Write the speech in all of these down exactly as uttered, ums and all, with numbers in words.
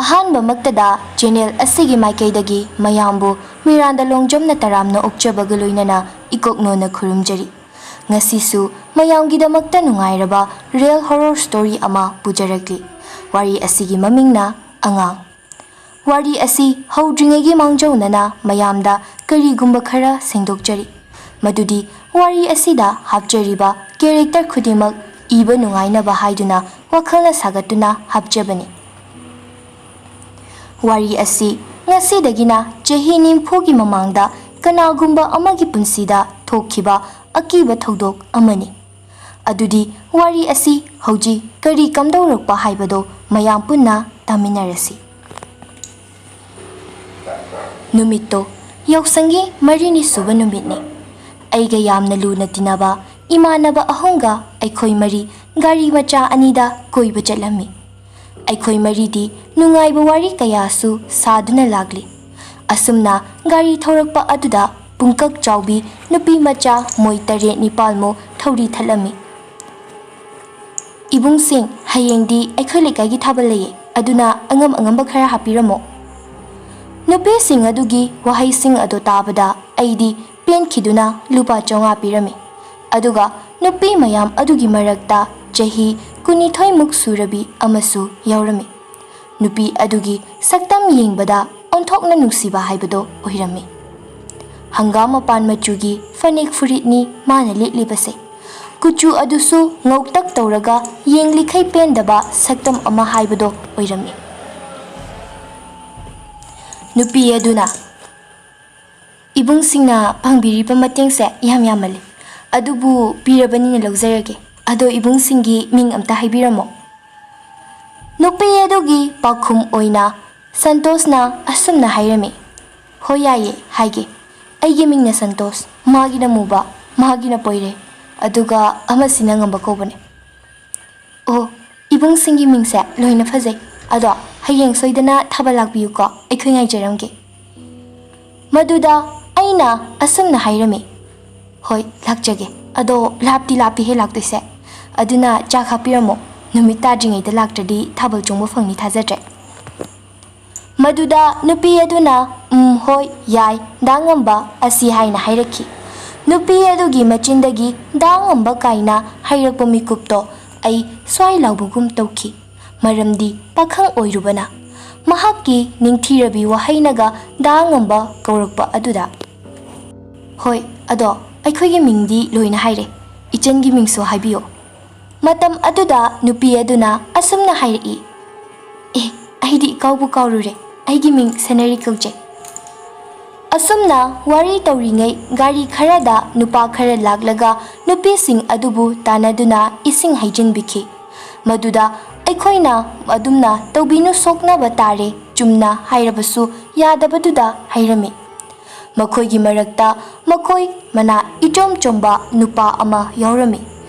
ꯑꯍꯥꯟꯕꯃꯛꯇꯗ channel ꯑꯁꯤꯒꯤ ꯃꯥꯏꯀꯩꯗꯒꯤ ꯃꯌꯥꯝꯕꯨ ꯃꯤꯔꯥꯟꯗ ꯂꯣꯡꯖꯝꯅ ꯇꯔꯥꯝꯅ ꯑꯣꯛꯆꯕꯒ ꯂꯣꯏꯅꯅ ꯏꯀꯣꯛꯅꯣꯅ ꯈꯨꯔꯨꯝꯖꯔꯤ꯫ ꯉꯁꯤꯁꯨ ꯃꯌꯥꯝꯒꯤꯗꯃꯛꯇ ꯅꯨꯡꯉꯥꯏꯔꯕ ꯔꯤꯌꯦꯜ ꯍꯣꯔꯣꯔ ꯁ꯭ꯇꯣꯔꯤ ꯑꯃ ꯄꯨꯖꯔꯛꯂꯤ꯫ ꯋꯥꯔꯤ ꯑꯁꯤꯒꯤ ꯃꯃꯤꯡꯅ ꯑꯉꯥꯡ꯫ ꯋꯥꯔꯤ ꯑꯁꯤ ꯍꯧꯗ꯭ꯔꯤꯉꯩꯒꯤ ꯃꯥꯡꯖꯧꯅꯅ ꯃꯌꯥꯝꯗ ꯀꯔꯤꯒꯨꯝꯕ ꯈꯔ ꯁꯦꯡꯗꯣꯛꯆꯔꯤ꯫ ꯃꯗꯨꯗꯤ ꯋꯥꯔꯤ ꯑꯁꯤꯗ ꯍꯥꯞꯆꯔꯤꯕ ꯀꯦꯔꯦꯛꯇꯔ ꯈꯨꯗꯤꯡꯃꯛ ꯏꯕ ꯅꯨꯡꯉꯥꯏꯅꯕ ꯍꯥꯏꯗꯨꯅ ꯋꯥꯈꯜꯅ ꯁꯥꯒꯠꯇꯨꯅ ꯍꯥꯞꯆꯕꯅꯤ꯫ ꯋꯥꯔꯤ ꯑꯁꯤ ꯉꯁꯤꯗꯒꯤꯅ ꯆꯍꯤ ꯅꯤꯐꯨꯒꯤ ꯃꯃꯥꯡꯗ ꯀꯅꯥꯒꯨꯝꯕ ꯑꯃꯒꯤ ꯄꯨꯟꯁꯤꯗ ꯊꯣꯛꯈꯤꯕ ꯑꯀꯤꯕ ꯊꯧꯗꯣꯛ ꯑꯃꯅꯤ꯫ ꯑꯗꯨꯗꯤ ꯋꯥꯔꯤ ꯑꯁꯤ ꯍꯧꯖꯤꯛ ꯀꯔꯤ ꯀꯝꯗꯧꯔꯛꯄ ꯍꯥꯏꯕꯗꯣ ꯃꯌꯥꯝ ꯄꯨꯟꯅ ꯇꯥꯃꯤꯟꯅꯔꯁꯤ꯫ ꯅꯨꯃꯤꯠꯇꯣ ꯌꯥꯎꯁꯪꯒꯤ ꯃꯔꯤꯅꯤ ꯁꯨꯕ ꯅꯨꯃꯤꯠꯅꯤ꯫ ꯑꯩꯒ ꯌꯥꯝꯅ ꯂꯨꯅ ꯇꯤꯟꯅꯕ ꯏꯃꯥꯟꯅꯕ ꯑꯍꯨꯝꯒ ꯑꯩꯈꯣꯏ ꯃꯔꯤ ꯒꯥꯔꯤ ꯃꯆꯥ ꯑꯅꯤꯗ ꯀꯣꯏꯕ ꯆꯠꯂꯝꯃꯤ꯫ ꯑꯩꯈꯣꯏ ꯃꯔꯤꯗꯤ ꯅꯨꯡꯉꯥꯏꯕ ꯋꯥꯔꯤ ꯀꯌꯥꯁꯨ ꯁꯥꯗꯨꯅ ꯂꯥꯛꯂꯤ꯫ ꯑꯁꯨꯝꯅ ꯒꯥꯔꯤ ꯊꯧꯔꯛꯄ ꯑꯗꯨꯗ ꯄꯨꯡꯀꯛ ꯆꯥꯎꯕꯤ ꯅꯨꯄꯤ ꯃꯆꯥ ꯃꯣꯏ ꯇꯔꯦꯠ ꯅꯤꯄꯥꯜꯃꯨꯛ ꯊꯧꯔꯤ ꯊꯠꯂꯝꯃꯤ꯫ "ꯏꯕꯨꯡꯁꯤꯡ, ꯍꯌꯦꯡꯗꯤ ꯑꯩꯈꯣꯏ ꯂꯩꯀꯥꯏꯒꯤ ꯊꯥꯕꯜ ꯂꯩꯌꯦ, ꯑꯗꯨꯅ ꯑꯉꯝ ꯑꯉꯝꯕ ꯈꯔ ꯍꯥꯞꯄꯤꯔꯝꯃꯣ꯫" ꯅꯨꯄꯤꯁꯤꯡ ꯑꯗꯨꯒꯤ ꯋꯥꯍꯩꯁꯤꯡ ꯑꯗꯨ ꯇꯥꯕꯗ ꯑꯩꯗꯤ ꯄꯦꯟꯈꯤꯗꯨꯅ ꯂꯨꯄꯥ ꯆꯥꯝꯃꯉꯥ ꯄꯤꯔꯝꯃꯤ꯫ ꯑꯗꯨꯒ ꯅꯨꯄꯤ ꯃꯌꯥꯝ ꯑꯗꯨꯒꯤ ꯃꯔꯛꯇ ꯆꯍꯤ ꯀꯨꯟꯅꯤꯊꯣꯏꯃꯨꯛ ꯁꯨꯔꯕꯤ ꯑꯃꯁꯨ ꯌꯥꯎꯔꯝꯃꯤ꯫ ꯅꯨꯄꯤ ꯑꯗꯨꯒꯤ ꯁꯛꯇꯝ ꯌꯦꯡꯕꯗ ꯑꯣꯟꯊꯣꯛꯅ ꯅꯨꯡꯁꯤꯕ ꯍꯥꯏꯕꯗꯣ ꯑꯣꯏꯔꯝꯃꯤ꯫ ꯍꯪꯒꯥꯝ ꯃꯄꯥꯟ ꯃꯆꯨꯒꯤ ꯐꯅꯦꯛ ꯐꯨꯔꯤꯠꯅꯤ ꯃꯥꯅ ꯂꯤꯠꯂꯤꯕꯁꯦ꯫ ꯀꯨꯆꯨ ꯑꯗꯨꯁꯨ ꯉꯧꯇꯛ ꯇꯧꯔꯒ ꯌꯦꯡꯂꯤꯈꯩ ꯄꯦꯟꯗꯕ ꯁꯛꯇꯝ ꯑꯃ ꯍꯥꯏꯕꯗꯣ ꯑꯣꯏꯔꯝꯃꯤ꯫ ꯅꯨꯄꯤ ꯑꯗꯨꯅ, "ꯏꯕꯨꯡꯁꯤꯡꯅ ꯄꯥꯡꯕꯤꯔꯤꯕ ꯃꯇꯦꯡꯁꯦ ꯌꯥꯝ ꯌꯥꯝꯃꯜꯂꯤ, ꯑꯗꯨꯕꯨ ꯄꯤꯔꯕꯅꯤꯅ ꯂꯧꯖꯔꯒꯦ꯫ ꯑꯗꯣ ꯏꯕꯨꯡꯁꯤꯡꯒꯤ ꯃꯤꯡ ꯑꯝꯇ ꯍꯥꯏꯕꯤꯔꯝꯃꯣ꯫" ꯅꯨꯄꯤ ꯑꯗꯨꯒꯤ ꯄꯥꯎꯈꯨꯝ ꯑꯣꯏꯅ ꯁꯟꯇꯣꯁꯅ ꯑꯁꯨꯝꯅ ꯍꯥꯏꯔꯝꯃꯤ, "ꯍꯣꯏ, ꯌꯥꯏꯌꯦ, ꯍꯥꯏꯒꯦ꯫ ꯑꯩꯒꯤ ꯃꯤꯡꯅ ꯁꯟꯇꯣꯁ, ꯃꯥꯒꯤꯅ ꯃꯨꯕ, ꯃꯥꯒꯤꯅ ꯄꯣꯏꯔꯩ, ꯑꯗꯨꯒ ꯑꯃꯁꯤꯅ ꯉꯝꯕ ꯀꯧꯕꯅꯦ꯫" "ꯑꯣ, ꯏꯕꯨꯡꯁꯤꯡꯒꯤ ꯃꯤꯡꯁꯦ ꯂꯣꯏꯅ ꯐꯖꯩ꯫ ꯑꯗꯣ ꯍꯌꯦꯡ ꯁꯣꯏꯗꯅ ꯊꯥꯕꯜ ꯂꯥꯛꯄꯤꯌꯨꯀꯣ, ꯑꯩꯈꯣꯏ ꯉꯥꯏꯖꯔꯝꯒꯦ꯫" ꯃꯗꯨꯗ ꯑꯩꯅ ꯑꯁꯨꯝꯅ ꯍꯥꯏꯔꯝꯃꯤ, "ꯍꯣꯏ, ꯂꯥꯛꯆꯒꯦ꯫ ꯑꯗꯣ ꯂꯥꯞꯇꯤ ꯂꯥꯞꯄꯤꯍꯦ ꯂꯥꯛꯇꯣꯏꯁꯦ꯫ ꯑꯗꯨꯅ ꯆꯥꯛ ꯍꯥꯞꯄꯤꯔꯝꯃꯣ꯫ ꯅꯨꯃꯤꯠ ꯇꯥꯗ꯭ꯔꯤꯉꯩꯗ ꯂꯥꯛꯇ꯭ꯔꯗꯤ ꯊꯥꯕꯜ ꯆꯣꯡꯕ ꯐꯪꯅꯤ ꯊꯥꯖꯗ꯭ꯔꯦ꯫" ꯃꯗꯨꯗ ꯅꯨꯄꯤ ꯑꯗꯨꯅ "ꯎꯝ, ꯍꯣꯏ, ꯌꯥꯏ, ꯗꯥ ꯉꯝꯕ" ꯑꯁꯤ ꯍꯥꯏꯅ ꯍꯥꯏꯔꯛꯈꯤ꯫ ꯅꯨꯄꯤ ꯑꯗꯨꯒꯤ ꯃꯆꯤꯟꯗꯒꯤ "ꯗꯥ ꯉꯝꯕ" ꯀꯥꯏꯅ ꯍꯥꯏꯔꯛꯄ ꯃꯤꯀꯨꯞꯇꯣ ꯑꯩ ꯁ꯭ꯋꯥꯏ ꯂꯥꯎꯕꯒꯨꯝ ꯇꯧꯈꯤ, ꯃꯔꯝꯗꯤ ꯄꯥꯈꯪ ꯑꯣꯏꯔꯨꯕꯅ꯫ ꯃꯍꯥꯛꯀꯤ ꯅꯤꯡꯊꯤꯔꯕꯤ ꯋꯥꯍꯩꯅꯒ "ꯗꯥ ꯉꯝꯕ" ꯀꯧꯔꯛꯄ ꯑꯗꯨꯗ꯫ "ꯍꯣꯏ, ꯑꯗꯣ ꯑꯩꯈꯣꯏꯒꯤ ꯃꯤꯡꯗꯤ ꯂꯣꯏꯅ ꯍꯥꯏꯔꯦ, ꯏꯆꯟꯒꯤ ꯃꯤꯡꯁꯨ ꯍꯥꯏꯕꯤꯌꯣ"꯫ ꯃꯇꯝ ꯑꯗꯨꯗ ꯅꯨꯄꯤ ꯑꯗꯨꯅ ꯑꯁꯨꯝꯅ ꯍꯥꯏꯔꯛꯏ, "ꯑꯦ, ꯑꯩꯗꯤ ꯏꯀꯥꯎꯕꯨ ꯀꯥꯎꯔꯨꯔꯦ, ꯑꯩꯒꯤ ꯃꯤꯡ ꯁꯅꯔꯤ ꯀꯧꯖꯩ"꯫ ꯑꯁꯨꯝꯅ ꯋꯥꯔꯤ ꯇꯧꯔꯤꯉꯩ ꯒꯥꯔꯤ ꯈꯔꯗ ꯅꯨꯄꯥ ꯈꯔ ꯂꯥꯛꯂꯒ ꯅꯨꯄꯤꯁꯤꯡ ꯑꯗꯨꯕꯨ ꯇꯥꯟꯅꯗꯨꯅ ꯏꯁꯤꯡ ꯍꯩꯖꯤꯟꯕꯤꯈꯤ꯫ ꯃꯗꯨꯗ ꯑꯩꯈꯣꯏꯅ ꯑꯗꯨꯝꯅ "ꯇꯧꯕꯤꯅꯨ, ꯁꯣꯛꯅꯕ ꯇꯥꯔꯦ", ꯆꯨꯝꯅ ꯍꯥꯏꯔꯕꯁꯨ ꯌꯥꯗꯕꯗꯨꯗ ꯍꯩꯔꯝꯃꯤ꯫ ꯃꯈꯣꯏꯒꯤ ꯃꯔꯛꯇ ꯃꯈꯣꯏ ꯃꯅꯥ ꯏꯆꯣꯝ ꯆꯣꯝꯕ ꯅꯨꯄꯥ ꯑꯃ ꯌꯥꯎꯔꯝꯃꯤ꯫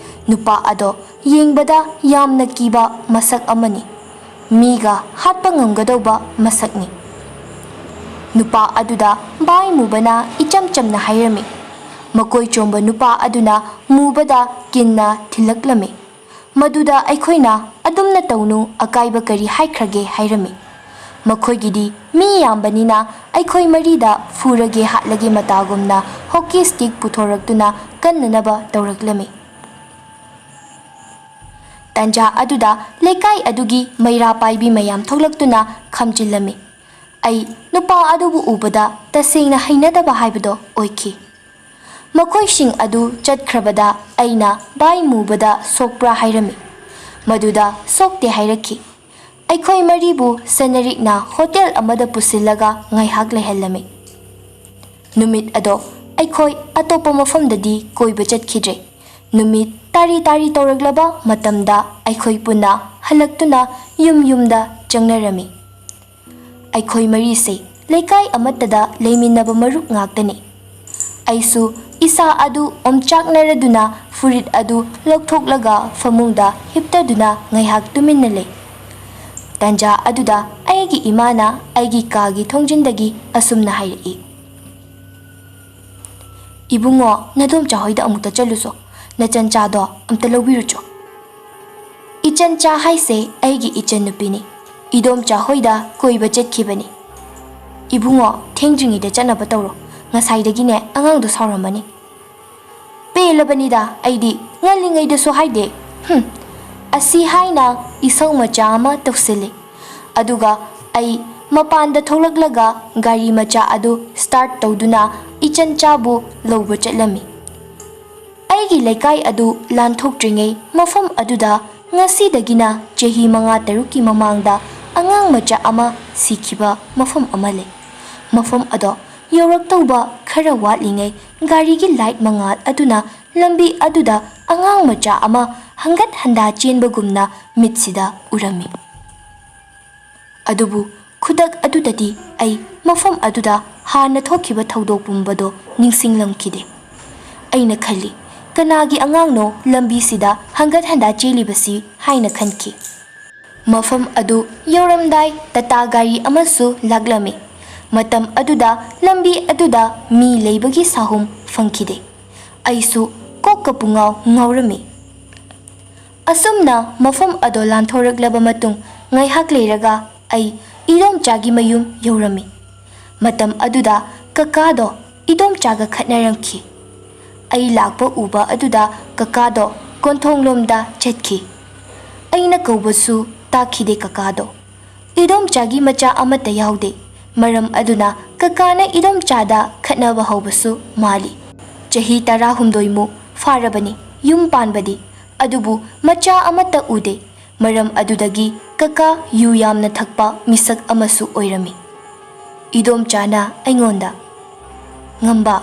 ꯅꯨꯄꯥ ꯑꯗꯣ ꯌꯦꯡꯕꯗ ꯌꯥꯝꯅ ꯀꯤꯕ ꯃꯁꯛ ꯑꯃꯅꯤ꯫ ꯃꯤꯒ ꯍꯥꯠꯄ ꯉꯝꯒꯗꯧꯕ ꯃꯁꯛꯅꯤ꯫ ꯅꯨꯄꯥ ꯑꯗꯨꯗ ꯚꯥꯏ ꯃꯨꯕꯅ ꯏꯆꯝ ꯆꯝꯅ ꯍꯥꯏꯔꯝꯃꯤ꯫ ꯃꯀꯣꯏ ꯆꯣꯝꯕ ꯅꯨꯄꯥ ꯑꯗꯨꯅ ꯃꯨꯕꯗ ꯀꯤꯟꯅ ꯊꯤꯜꯂꯛꯂꯝꯃꯤ꯫ ꯃꯗꯨꯗ ꯑꯩꯈꯣꯏꯅ "ꯑꯗꯨꯝꯅ ꯇꯧꯅꯨ, ꯑꯀꯥꯏꯕ ꯀꯔꯤ ꯍꯥꯏꯈ꯭ꯔꯒꯦ?" ꯍꯥꯏꯔꯝꯃꯤ꯫ ꯃꯈꯣꯏꯒꯤꯗꯤ ꯃꯤ ꯌꯥꯝꯕꯅꯤꯅ ꯑꯩꯈꯣꯏ ꯃꯔꯤꯗ ꯐꯨꯔꯒꯦ ꯍꯥꯠꯂꯒꯦ ꯃꯇꯥꯒꯨꯝꯅ ꯍꯣꯀꯤ ꯁ꯭ꯇꯤꯛ ꯄꯨꯊꯣꯔꯛꯇꯨꯅ ꯀꯟꯅꯅꯕ ꯇꯧꯔꯛꯂꯝꯃꯤ꯫ ꯇꯥꯟꯖꯥ ꯑꯗꯨꯗ ꯂꯩꯀꯥꯏ ꯑꯗꯨꯒꯤ ꯃꯩꯔꯥ ꯄꯥꯏꯕꯤ ꯃꯌꯥꯝ ꯊꯣꯛꯂꯛꯇꯨꯅ ꯈꯥꯝꯖꯤꯜꯂꯝꯃꯤ꯫ ꯑꯩ ꯅꯨꯄꯥ ꯑꯗꯨꯕꯨ ꯎꯕꯗ ꯇꯁꯦꯡꯅ ꯍꯩꯅꯗꯕ ꯍꯥꯏꯕꯗꯣ ꯑꯣꯏꯈꯤ꯫ ꯃꯈꯣꯏꯁꯤꯡ ꯑꯗꯨ ꯆꯠꯈ꯭ꯔꯕꯗ ꯑꯩꯅ ꯚꯥꯏ ꯃꯨꯕꯗ "ꯁꯣꯛꯄ꯭ꯔꯥ?" ꯍꯥꯏꯔꯝꯃꯤ꯫ ꯃꯗꯨꯗ "ꯁꯣꯛꯇꯦ" ꯍꯥꯏꯔꯛꯈꯤ꯫ ꯑꯩꯈꯣꯏ ꯃꯔꯤꯕꯨ ꯁꯅꯔꯤꯛꯅ ꯍꯣꯇꯦꯜ ꯑꯃꯗ ꯄꯨꯁꯤꯜꯂꯒ ꯉꯥꯏꯍꯥꯛ ꯂꯩꯍꯜꯂꯝꯃꯤ꯫ ꯅꯨꯃꯤꯠ ꯑꯗꯣ ꯑꯩꯈꯣꯏ ꯑꯇꯣꯞꯄ ꯃꯐꯝꯗꯗꯤ ꯀꯣꯏꯕ ꯆꯠꯈꯤꯗ꯭ꯔꯦ꯫ ꯅꯨꯃꯤꯠ ꯇꯥꯔꯤ ꯇꯥꯔꯤ ꯇꯧꯔꯛꯂꯕ ꯃꯇꯝꯗ ꯑꯩꯈꯣꯏ ꯄꯨꯟꯅ ꯍꯜꯂꯛꯇꯨꯅ ꯌꯨꯝ ꯌꯨꯝꯗ ꯆꯪꯅꯔꯝꯃꯤ꯫ ꯑꯩꯈꯣꯏ ꯃꯔꯤꯁꯦ ꯂꯩꯀꯥꯏ ꯑꯃꯠꯇꯗ ꯂꯩꯃꯤꯟꯅꯕ ꯃꯔꯨꯞ ꯉꯥꯛꯇꯅꯤ꯫ ꯑꯩꯁꯨ ꯏꯁꯥ ꯑꯗꯨ ꯑꯣꯝꯆꯥꯛꯅꯔꯗꯨꯅ ꯐꯨꯔꯤꯠ ꯑꯗꯨ ꯂꯧꯊꯣꯛꯂꯒ ꯐꯃꯨꯡꯗ ꯍꯤꯞꯇꯗꯨꯅ ꯉꯥꯏꯍꯥꯛ ꯇꯨꯃꯤꯟꯅ ꯂꯩ꯫ ꯇꯥꯟꯖꯥ ꯑꯗꯨꯗ ꯑꯩꯒꯤ ꯏꯃꯥꯅ ꯑꯩꯒꯤ ꯀꯥꯒꯤ ꯊꯣꯡꯖꯤꯟꯗꯒꯤ ꯑꯁꯨꯝꯅ ꯍꯥꯏꯔꯛꯏ, "ꯏꯕꯨꯡꯉꯣ, ꯅꯗꯣꯝꯆꯥ ꯍꯣꯏꯗ ꯑꯃꯨꯛꯇ ꯆꯠꯂꯨꯆꯣ, ꯅꯆꯟꯆꯥꯗꯣ ꯑꯝꯇ ꯂꯧꯕꯤꯔꯨꯆꯣ"꯫ ꯏꯆꯟꯆꯥ ꯍꯥꯏꯁꯦ ꯑꯩꯒꯤ ꯏꯆꯟꯅꯨꯄꯤꯅꯤ꯫ ꯏꯗꯣꯝꯆꯥ ꯍꯣꯏꯗ ꯀꯣꯏꯕ ꯆꯠꯈꯤꯕꯅꯤ꯫ "ꯏꯕꯨꯡꯉꯣ, ꯊꯦꯡꯗ꯭ꯔꯤꯉꯩꯗ ꯆꯠꯅꯕ ꯇꯧꯔꯣ꯫ ꯉꯁꯥꯏꯗꯒꯤꯅꯦ ꯑꯉꯥꯡꯗꯣ ꯁꯥꯎꯔꯝꯃꯅꯤ꯫" "ꯄꯦꯜꯂꯕꯅꯤꯗ ꯑꯩꯗꯤ, ꯉꯜꯂꯤꯉꯩꯗꯁꯨ ꯍꯥꯏꯗꯦ꯫" "ꯍꯨꯝ꯫" ꯑꯁꯤ ꯍꯥꯏꯅ ꯏꯁꯧ ꯃꯆꯥ ꯑꯃ ꯇꯧꯁꯤꯜꯂꯤ꯫ ꯑꯗꯨꯒ ꯑꯩ ꯃꯄꯥꯟꯗ ꯊꯣꯛꯂꯛꯂꯒ ꯒꯥꯔꯤ ꯃꯆꯥ ꯑꯗꯨ start ꯇꯧꯗꯨꯅ ꯏꯆꯟꯆꯥꯕꯨ ꯂꯧꯕ ꯆꯠꯂꯝꯃꯤ꯫ ꯑꯩꯒꯤ ꯂꯩꯀꯥꯏ ꯑꯗꯨ ꯂꯥꯟꯊꯣꯛꯇ꯭ꯔꯤꯉꯩ ꯃꯐꯝ ꯑꯗꯨꯗ ꯉꯁꯤꯗꯒꯤꯅ ꯆꯍꯤ ꯃꯉꯥ ꯇꯔꯨꯛꯀꯤ ꯃꯃꯥꯡꯗ ꯑꯉꯥꯡ ꯃꯆꯥ ꯑꯃ ꯁꯤꯈꯤꯕ ꯃꯐꯝ ꯑꯃ ꯂꯩ꯫ ꯃꯐꯝ ꯑꯗꯣ ꯌꯧꯔꯛꯇꯧꯕ ꯈꯔ ꯋꯥꯠꯂꯤꯉꯩ ꯒꯥꯔꯤꯒꯤ light ꯃꯉꯥꯜ ꯑꯗꯨꯅ ꯂꯝꯕꯤ ꯑꯗꯨꯗ ꯑꯉꯥꯡ ꯃꯆꯥ ꯑꯃ ꯍꯪꯒꯠ ꯍꯟꯗꯥ ꯆꯦꯟꯕꯒꯨꯝꯅ ꯃꯤꯠꯁꯤꯗ ꯎꯔꯝꯃꯤ꯫ ꯑꯗꯨꯕꯨ ꯈꯨꯗꯛ ꯑꯗꯨꯗꯗꯤ ꯑꯩ ꯃꯐꯝ ꯑꯗꯨꯗ ꯍꯥꯟꯅ ꯊꯣꯛꯈꯤꯕ ꯊꯧꯗꯣꯛ ꯄꯨꯝꯕꯗꯣ ꯅꯤꯡꯁꯤꯡꯂꯝꯈꯤꯗꯦ꯫ ꯑꯩꯅ ꯈꯜꯂꯤ, "ꯀꯅꯥꯒꯤ ꯑꯉꯥꯡꯅꯣ ꯂꯝꯕꯤꯁꯤꯗ ꯍꯪꯒꯠ ꯍꯟꯗꯥ ꯆꯦꯜꯂꯤꯕꯁꯤ?" ꯍꯥꯏꯅ ꯈꯟꯈꯤ꯫ ꯃꯐꯝ ꯑꯗꯨ ꯌꯧꯔꯝꯗꯥꯏ ꯇꯥꯇꯥ ꯒꯥꯔꯤ ꯑꯃꯁꯨ ꯂꯥꯛꯂꯝꯃꯤ꯫ ꯃꯇꯝ ꯑꯗꯨꯗ ꯂꯝꯕꯤ ꯑꯗꯨꯗ ꯃꯤ ꯂꯩꯕꯒꯤ ꯁꯥꯍꯨꯝ ꯐꯪꯈꯤꯗꯦ꯫ ꯑꯩꯁꯨ ꯀꯣꯛꯀ ꯄꯨꯡꯉꯥꯎ ꯉꯥꯎꯔꯝꯃꯤ꯫ ꯑꯁꯨꯝꯅ ꯃꯐꯝ ꯑꯗꯣ ꯂꯥꯟꯊꯣꯔꯛꯂꯕ ꯃꯇꯨꯡ ꯉꯥꯏꯍꯥꯛ ꯂꯩꯔꯒ ꯑꯩ ꯏꯗꯣꯝꯆꯥꯒꯤ ꯃꯌꯨꯝ ꯌꯧꯔꯝꯃꯤ꯫ ꯃꯇꯝ ꯑꯗꯨꯗ ꯀꯀꯥꯗꯣ ꯏꯗꯣꯝꯆꯥꯒ ꯈꯠꯅꯔꯝꯈꯤ꯫ ꯑꯩ ꯂꯥꯛꯄ ꯎꯕ ꯑꯗꯨꯗ ꯀꯀꯥꯗꯣ ꯀꯣꯟꯊꯣꯡꯂꯣꯝꯗ ꯆꯠꯈꯤ꯫ ꯑꯩꯅ ꯀꯧꯕꯁꯨ ꯇꯥꯈꯤꯗꯦ ꯀꯀꯥꯗꯣ꯫ ꯏꯗꯣꯝꯆꯥꯒꯤ ꯃꯆꯥ ꯑꯃꯠꯇ ꯌꯥꯎꯗꯦ꯫ ꯃꯔꯝ ꯑꯗꯨꯅ ꯀꯀꯥꯅ ꯏꯗꯣꯝꯆꯥꯗ ꯈꯠꯅꯕ ꯍꯧꯕꯁꯨ ꯃꯥꯜꯂꯤ꯫ ꯆꯍꯤ ꯇꯔꯥꯍꯨꯝꯗꯣꯏ ꯃꯨꯛ ꯐꯥꯔꯕꯅꯤ ꯌꯨꯝ ꯄꯥꯟꯕꯗꯤ, ꯑꯗꯨꯕꯨ ꯃꯆꯥ ꯑꯃꯠꯇ ꯎꯗꯦ꯫ ꯃꯔꯝ ꯑꯗꯨꯗꯒꯤ ꯀꯀꯥ ꯌꯨ ꯌꯥꯝꯅ ꯊꯛꯄ ꯃꯤꯁꯛ ꯑꯃꯁꯨ ꯑꯣꯏꯔꯝꯃꯤ꯫ ꯏꯗꯣꯝꯆꯥꯅ ꯑꯩꯉꯣꯟꯗ, "ꯉꯝꯕ,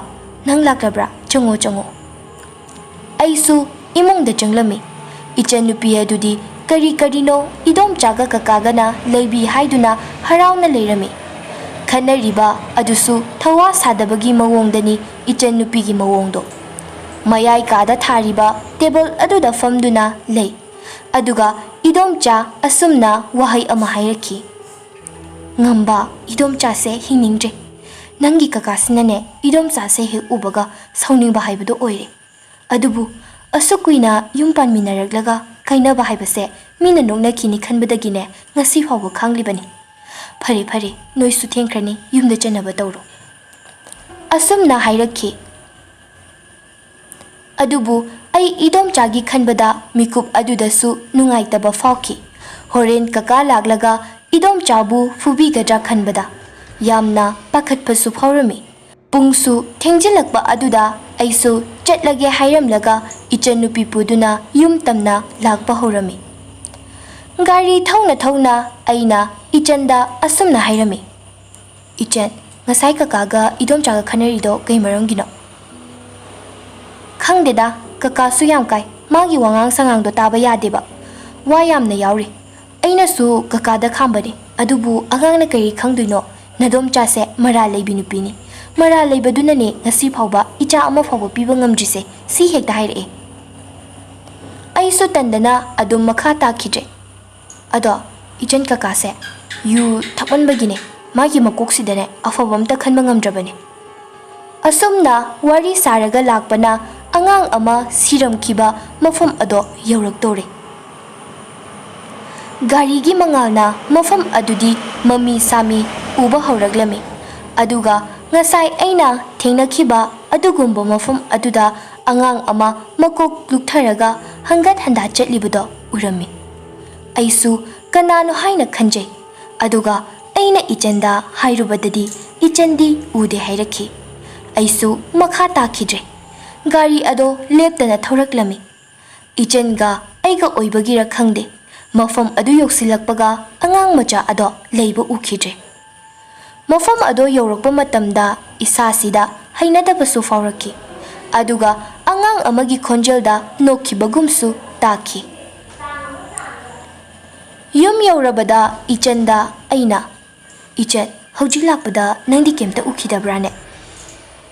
ꯅꯪ ꯂꯥꯛꯂꯕ꯭ꯔꯥ? ꯆꯪꯉꯣ, ꯆꯪꯉꯣ꯫" ꯑꯩꯁꯨ ꯏꯃꯨꯡꯗ ꯆꯪꯂꯝꯃꯤ꯫ ꯏꯆꯟꯅꯨꯄꯤ ꯑꯗꯨꯗꯤ ꯀꯔꯤ ꯀꯔꯤꯅꯣ ꯏꯗꯣꯝꯆꯥꯒ ꯀꯀꯥꯒꯅ ꯂꯩꯕꯤ ꯍꯥꯏꯗꯨꯅ ꯍꯔꯥꯎꯅ ꯂꯩꯔꯝꯃꯤ꯫ ꯈꯠꯅꯔꯤꯕ ꯑꯗꯨꯁꯨ ꯊꯋꯥ ꯁꯥꯗꯕꯒꯤ ꯃꯑꯣꯡꯗꯅꯤ ꯏꯆꯟꯅꯨꯄꯤꯒꯤ ꯃꯑꯣꯡꯗꯣ꯫ ꯃꯌꯥꯏ ꯀꯥꯗ ꯊꯥꯔꯤꯕ table ꯑꯗꯨꯗ ꯐꯝꯗꯨꯅ ꯂꯩ꯫ ꯑꯗꯨꯒ ꯏꯗꯣꯝꯆꯥ ꯑꯁꯨꯝꯅ ꯋꯥꯍꯩ ꯑꯃ ꯍꯥꯏꯔꯛꯈꯤ, "ꯉꯝꯕ, ꯏꯗꯣꯝꯆꯥꯁꯦ ꯍꯤꯡꯅꯤꯡꯗ꯭ꯔꯦ꯫ ꯅꯪꯒꯤ ꯀꯀꯥꯁꯤꯅꯅꯦ, ꯏꯗꯣꯝꯆꯥꯁꯦ ꯍꯦꯛ ꯎꯕꯒ ꯁꯥꯎꯅꯤꯡꯕ ꯍꯥꯏꯕꯗꯣ ꯑꯣꯏꯔꯦ꯫ ꯑꯗꯨꯕꯨ ꯑꯁꯨꯛ ꯀꯨꯏꯅ ꯌꯨꯝ ꯄꯥꯟꯃꯤꯟꯅꯔꯛꯂꯒ ꯀꯥꯏꯅꯕ ꯍꯥꯏꯕꯁꯦ ꯃꯤꯅ ꯅꯣꯛꯅꯈꯤꯅꯤ ꯈꯟꯕꯗꯒꯤꯅꯦ ꯉꯁꯤ ꯐꯥꯎꯕ ꯈꯥꯡꯂꯤꯕꯅꯤ꯫ "ꯐꯔꯦ, ꯐꯔꯦ, ꯅꯣꯏꯁꯨ ꯊꯦꯡꯈ꯭ꯔꯅꯤ, ꯌꯨꯝꯗ ꯆꯠꯅꯕ ꯇꯧꯔꯣ," ꯑꯁꯨꯝꯅ ꯍꯥꯏꯔꯛꯈꯤ꯫ ꯑꯗꯨꯕꯨ ꯑꯩ ꯏꯗꯣꯝꯆꯥꯒꯤ ꯈꯟꯕꯗ ꯃꯤꯀꯨꯞ ꯑꯗꯨꯗꯁꯨ ꯅꯨꯡꯉꯥꯏꯇꯕ ꯐꯥꯎꯈꯤ꯫ ꯍꯣꯔꯦꯟ ꯀꯀꯥ ꯂꯥꯛꯂꯒ ꯏꯗꯣꯝꯆꯥꯕꯨ ꯐꯨꯕꯤꯒꯗ꯭ꯔꯥ ꯈꯟꯕꯗ ꯌꯥꯝꯅ ꯄꯥꯈꯠꯄꯁꯨ ꯐꯥꯎꯔꯝꯃꯤ꯫ ꯄꯨꯡꯁꯨ ꯊꯦꯡꯖꯤꯜꯂꯛꯄ ꯑꯗꯨꯗ ꯑꯩꯁꯨ ꯆꯠꯂꯒꯦ ꯍꯥꯏꯔꯝꯂꯒ ꯏꯆꯟꯅꯨꯄꯤ ꯄꯨꯗꯨꯅ ꯌꯨꯝ ꯇꯝꯅ ꯂꯥꯛꯄ ꯍꯧꯔꯝꯃꯤ꯫ ꯒꯥꯔꯤ ꯊꯧꯅ ꯊꯧꯅ ꯑꯩꯅ ꯏꯆꯟꯗ ꯑꯁꯨꯝꯅ ꯍꯥꯏꯔꯝꯃꯤ, "ꯏꯆꯟ, ꯉꯁꯥꯏ ꯀꯀꯥꯒ ꯏꯗꯣꯝꯆꯥꯒ ꯈꯟꯅꯔꯤꯗꯣ ꯀꯩ ꯃꯔꯝꯒꯤꯅꯣ?" "ꯈꯪꯗꯦꯗ, ꯀꯀꯥꯁꯨ ꯌꯥꯝ ꯀꯥꯏ, ꯃꯥꯒꯤ ꯋꯥꯉꯥꯡ ꯁꯉꯥꯡꯗꯣ ꯇꯥꯕ ꯌꯥꯗꯦꯕ꯫ ꯋꯥ ꯌꯥꯝꯅ ꯌꯥꯎꯔꯤ꯫ ꯑꯩꯅꯁꯨ ꯀꯀꯥꯗ ꯈꯥꯝꯕꯅꯤ, ꯑꯗꯨꯕꯨ ꯑꯉꯥꯡꯅ ꯀꯔꯤ ꯈꯪꯗꯣꯏꯅꯣ? ꯅꯗꯣꯝꯆꯥꯁꯦ ꯃꯔꯥꯜ ꯂꯩꯕꯤ ꯅꯨꯄꯤꯅꯤ꯫ ꯃꯔꯥꯜ ꯂꯩꯕꯗꯨꯅꯅꯦ ꯉꯁꯤ ꯐꯥꯎꯕ ꯏꯆꯥ ꯑꯃ ꯐꯥꯎꯕ ꯄꯤꯕ ꯉꯝꯗ꯭ꯔꯤꯁꯦ", ꯁꯤ ꯍꯦꯛꯇ ꯍꯥꯏꯔꯛꯑꯦ꯫ ꯑꯩꯁꯨ ꯇꯟꯗꯅ ꯑꯗꯨꯝ ꯃꯈꯥ ꯇꯥꯈꯤꯗ꯭ꯔꯦ꯫ ꯑꯗꯣ ꯏꯆꯟ ꯀꯀꯥꯁꯦ ꯌꯨ ꯊꯛꯃꯟꯕꯒꯤꯅꯦ, ꯃꯥꯒꯤ ꯃꯀꯣꯛꯁꯤꯗꯅꯦ ꯑꯐꯕ ꯑꯝꯇ ꯈꯟꯕ ꯉꯝꯗ꯭ꯔꯕꯅꯦ꯫ ꯑꯁꯨꯝꯅ ꯋꯥꯔꯤ ꯁꯥꯔꯒ ꯂꯥꯛꯄꯅ ꯑꯉꯥꯡ ꯑꯃ ꯁꯤꯔꯝꯈꯤꯕ ꯃꯐꯝ ꯑꯗꯣ ꯌꯧꯔꯛꯇꯧꯔꯦ꯫ ꯒꯥꯔꯤꯒꯤ ꯃꯉꯥꯜꯅ ꯃꯐꯝ ꯑꯗꯨꯗꯤ ꯃꯃꯤ ꯁꯥꯃꯤ ꯎꯕ ꯍꯧꯔꯛꯂꯝꯃꯤ꯫ ꯑꯗꯨꯒ ꯉꯁꯥꯏ ꯑꯩꯅ ꯊꯦꯡꯅꯈꯤꯕ ꯑꯗꯨꯒꯨꯝꯕ ꯃꯐꯝ ꯑꯗꯨꯗ ꯑꯉꯥꯡ ꯑꯃ ꯃꯀꯣꯛ ꯂꯨꯛꯊꯔꯒ ꯍꯪꯒꯠ ꯍꯟꯗꯥ ꯆꯠꯂꯤꯕꯗꯣ ꯎꯔꯝꯃꯤ꯫ ꯑꯩꯁꯨ ꯀꯅꯥꯅꯣ ꯍꯥꯏꯅ ꯈꯟꯖꯩ꯫ ꯑꯗꯨꯒ ꯑꯩꯅ ꯏꯆꯟꯗ ꯍꯥꯏꯔꯨꯕꯗꯗꯤ ꯏꯆꯟꯗꯤ ꯎꯗꯦ ꯍꯥꯏꯔꯛꯈꯤ꯫ ꯑꯩꯁꯨ ꯃꯈꯥ ꯇꯥꯈꯤꯗ꯭ꯔꯦ꯫ ꯒꯥꯔꯤ ꯑꯗꯣ ꯂꯦꯞꯇꯅ ꯊꯧꯔꯛꯂꯝꯃꯤ꯫ ꯏꯆꯟꯒ ꯑꯩꯒ ꯑꯣꯏꯕꯒꯤꯔ ꯈꯪꯗꯦ, ꯃꯐꯝ ꯑꯗꯨ ꯌꯧꯁꯤꯜꯂꯛꯄꯒ ꯑꯉꯥꯡ ꯃꯆꯥ ꯑꯗꯣ ꯂꯩꯕ ꯎꯈꯤꯗ꯭ꯔꯦ꯫ ꯃꯐꯝ ꯑꯗꯣ ꯌꯧꯔꯛꯄ ꯃꯇꯝꯗ ꯏꯁꯥꯁꯤꯗ ꯍꯩꯅꯗꯕꯁꯨ ꯐꯥꯎꯔꯛꯈꯤ꯫ ꯑꯗꯨꯒ ꯑꯉꯥꯡ ꯑꯃꯒꯤ ꯈꯣꯟꯖꯦꯜꯗ ꯅꯣꯛꯈꯤꯕꯒꯨꯝꯁꯨ ꯇꯥꯈꯤ꯫ ꯌꯨꯝ ꯌꯧꯔꯕꯗ ꯏꯆꯟꯗ ꯑꯩꯅ, "ꯏꯆꯟ, ꯍꯧꯖꯤꯛ ꯂꯥꯛꯄꯗ ꯅꯪꯗꯤ ꯀꯩꯝꯇ ꯎꯈꯤꯗꯕ꯭ꯔꯥꯅꯦ?"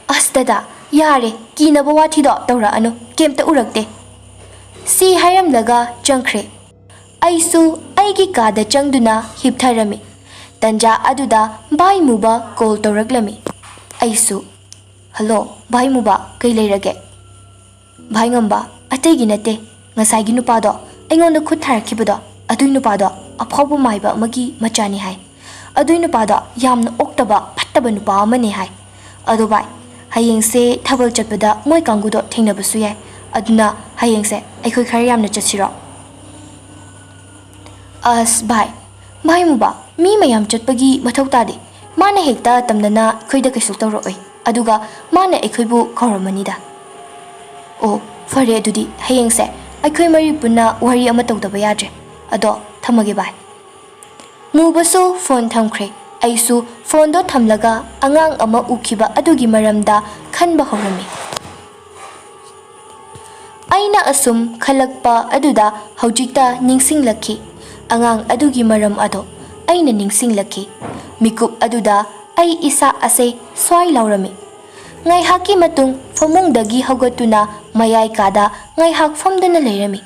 "ꯑꯁ ꯗꯗꯥ, ꯌꯥꯔꯦ, ꯀꯤꯅꯕ ꯋꯥꯊꯤꯗꯣ ꯇꯧꯔꯛꯑꯅꯨ, ꯀꯩꯝꯇ ꯎꯔꯛꯇꯦ," ꯁꯤ ꯍꯥꯏꯔꯝꯂꯒ ꯆꯪꯈ꯭ꯔꯦ꯫ ꯑꯩꯁꯨ ꯑꯩꯒꯤ ꯀꯥꯗ ꯆꯪꯗꯨꯅ ꯍꯤꯞꯊꯔꯝꯃꯤ꯫ ꯇꯟꯖꯥ ꯑꯗꯨꯗ ꯚꯥꯏ ꯃꯨꯕ ꯀꯣꯜ ꯇꯧꯔꯛꯂꯝꯃꯤ꯫ ꯑꯩꯁꯨ, "ꯍꯜꯂꯣ, ꯚꯥꯏ ꯃꯨꯕ, ꯀꯩ ꯂꯩꯔꯒꯦ?" "ꯚꯥꯏ ꯉꯝꯕ, ꯑꯇꯩꯒꯤ ꯅꯠꯇꯦ, ꯉꯁꯥꯏꯒꯤ ꯅꯨꯄꯥꯗꯣ, ꯑꯩꯉꯣꯟꯗ ꯈꯨꯠ ꯊꯥꯔꯛꯈꯤꯕꯗꯣ, ꯑꯗꯨꯏ ꯅꯨꯄꯥꯗꯣ ꯑꯐꯥꯎꯕ ꯃꯥꯏꯕ ꯑꯃꯒꯤ ꯃꯆꯥꯅꯤ ꯍꯥꯏ꯫ ꯑꯗꯨꯏ ꯅꯨꯄꯥꯗꯣ ꯌꯥꯝꯅ ꯑꯣꯛꯇꯕ, ꯐꯠꯇꯕ ꯅꯨꯄꯥ ꯑꯃꯅꯦ ꯍꯥꯏ꯫ ꯑꯗꯣ ꯚꯥꯏ, ꯍꯌꯦꯡꯁꯦ ꯊꯥꯕꯜ ꯆꯠꯄꯗ ꯃꯣꯏ ꯀꯥꯡꯕꯨꯗꯣ ꯊꯦꯡꯅꯕꯁꯨ ꯌꯥꯏ꯫ ꯑꯗꯨꯅ ꯍꯌꯦꯡꯁꯦ ꯑꯩꯈꯣꯏ ꯈꯔ ꯌꯥꯝꯅ ꯆꯠꯁꯤꯔꯣ? ꯑꯁ ꯚꯥꯏ, ꯚꯥꯏ ꯃꯨꯕꯥ, ꯃꯤ ꯃꯌꯥꯝ ꯆꯠꯄꯒꯤ ꯃꯊꯧ ꯇꯥꯗꯦ꯫ ꯃꯥꯅ ꯍꯦꯛꯇ ꯇꯝꯗꯅ ꯑꯩꯈꯣꯏꯗ ꯀꯩꯁꯨ ꯇꯧꯔꯛꯑꯣꯏ꯫ ꯑꯗꯨꯒ ꯃꯥꯅ ꯑꯩꯈꯣꯏꯕꯨ ꯀꯧꯔꯝꯃꯅꯤꯗ꯫ ꯑꯣ, ꯐꯔꯦ ꯑꯗꯨꯗꯤ ꯍꯌꯦꯡꯁꯦ ꯑꯩꯈꯣꯏ ꯃꯔꯤ ꯄꯨꯟꯅ ꯋꯥꯔꯤ ꯑꯃ ꯇꯧꯗꯕ ꯌꯥꯗ꯭ꯔꯦ꯫ ꯑꯗꯣ ꯊꯝꯃꯒꯦ ꯚꯥꯏ꯫ ꯃꯨꯕꯁꯨ ꯐꯣꯟ ꯊꯝꯈ꯭ꯔꯦ꯫ ꯑꯩꯁꯨ ꯐꯣꯟꯗꯣ ꯊꯝꯂꯒ ꯑꯉꯥꯡ ꯑꯃ ꯎꯈꯤꯕ ꯑꯗꯨꯒꯤ ꯃꯔꯝꯗ ꯈꯟꯕ ꯍꯧꯔꯝꯃꯤ꯫ ꯑꯩꯅ ꯑꯁꯨꯝ ꯈꯜꯂꯛꯄ ꯑꯗꯨꯗ ꯍꯧꯖꯤꯛꯇ ꯅꯤꯡꯁꯤꯡꯂꯛꯈꯤ꯫ ꯑꯉꯥꯡ ꯑꯗꯨꯒꯤ ꯃꯔꯝ ꯑꯗꯣ ꯑꯩꯅ ꯅꯤꯡꯁꯤꯡꯂꯛꯈꯤ꯫ ꯃꯤꯀꯨꯞ ꯑꯗꯨꯗ ꯑꯩ ꯏꯁꯥ ꯑꯁꯦ ꯁ꯭ꯋꯥꯏ ꯂꯥꯎꯔꯝꯃꯤ꯫ ꯉꯥꯏꯍꯥꯛꯀꯤ ꯃꯇꯨꯡ ꯐꯃꯨꯡꯗꯒꯤ ꯍꯧꯒꯠꯇꯨꯅ ꯃꯌꯥꯏ ꯀꯥꯗ ꯉꯥꯏꯍꯥꯛ ꯐꯝꯗꯨꯅ ꯂꯩꯔꯝꯃꯤ꯫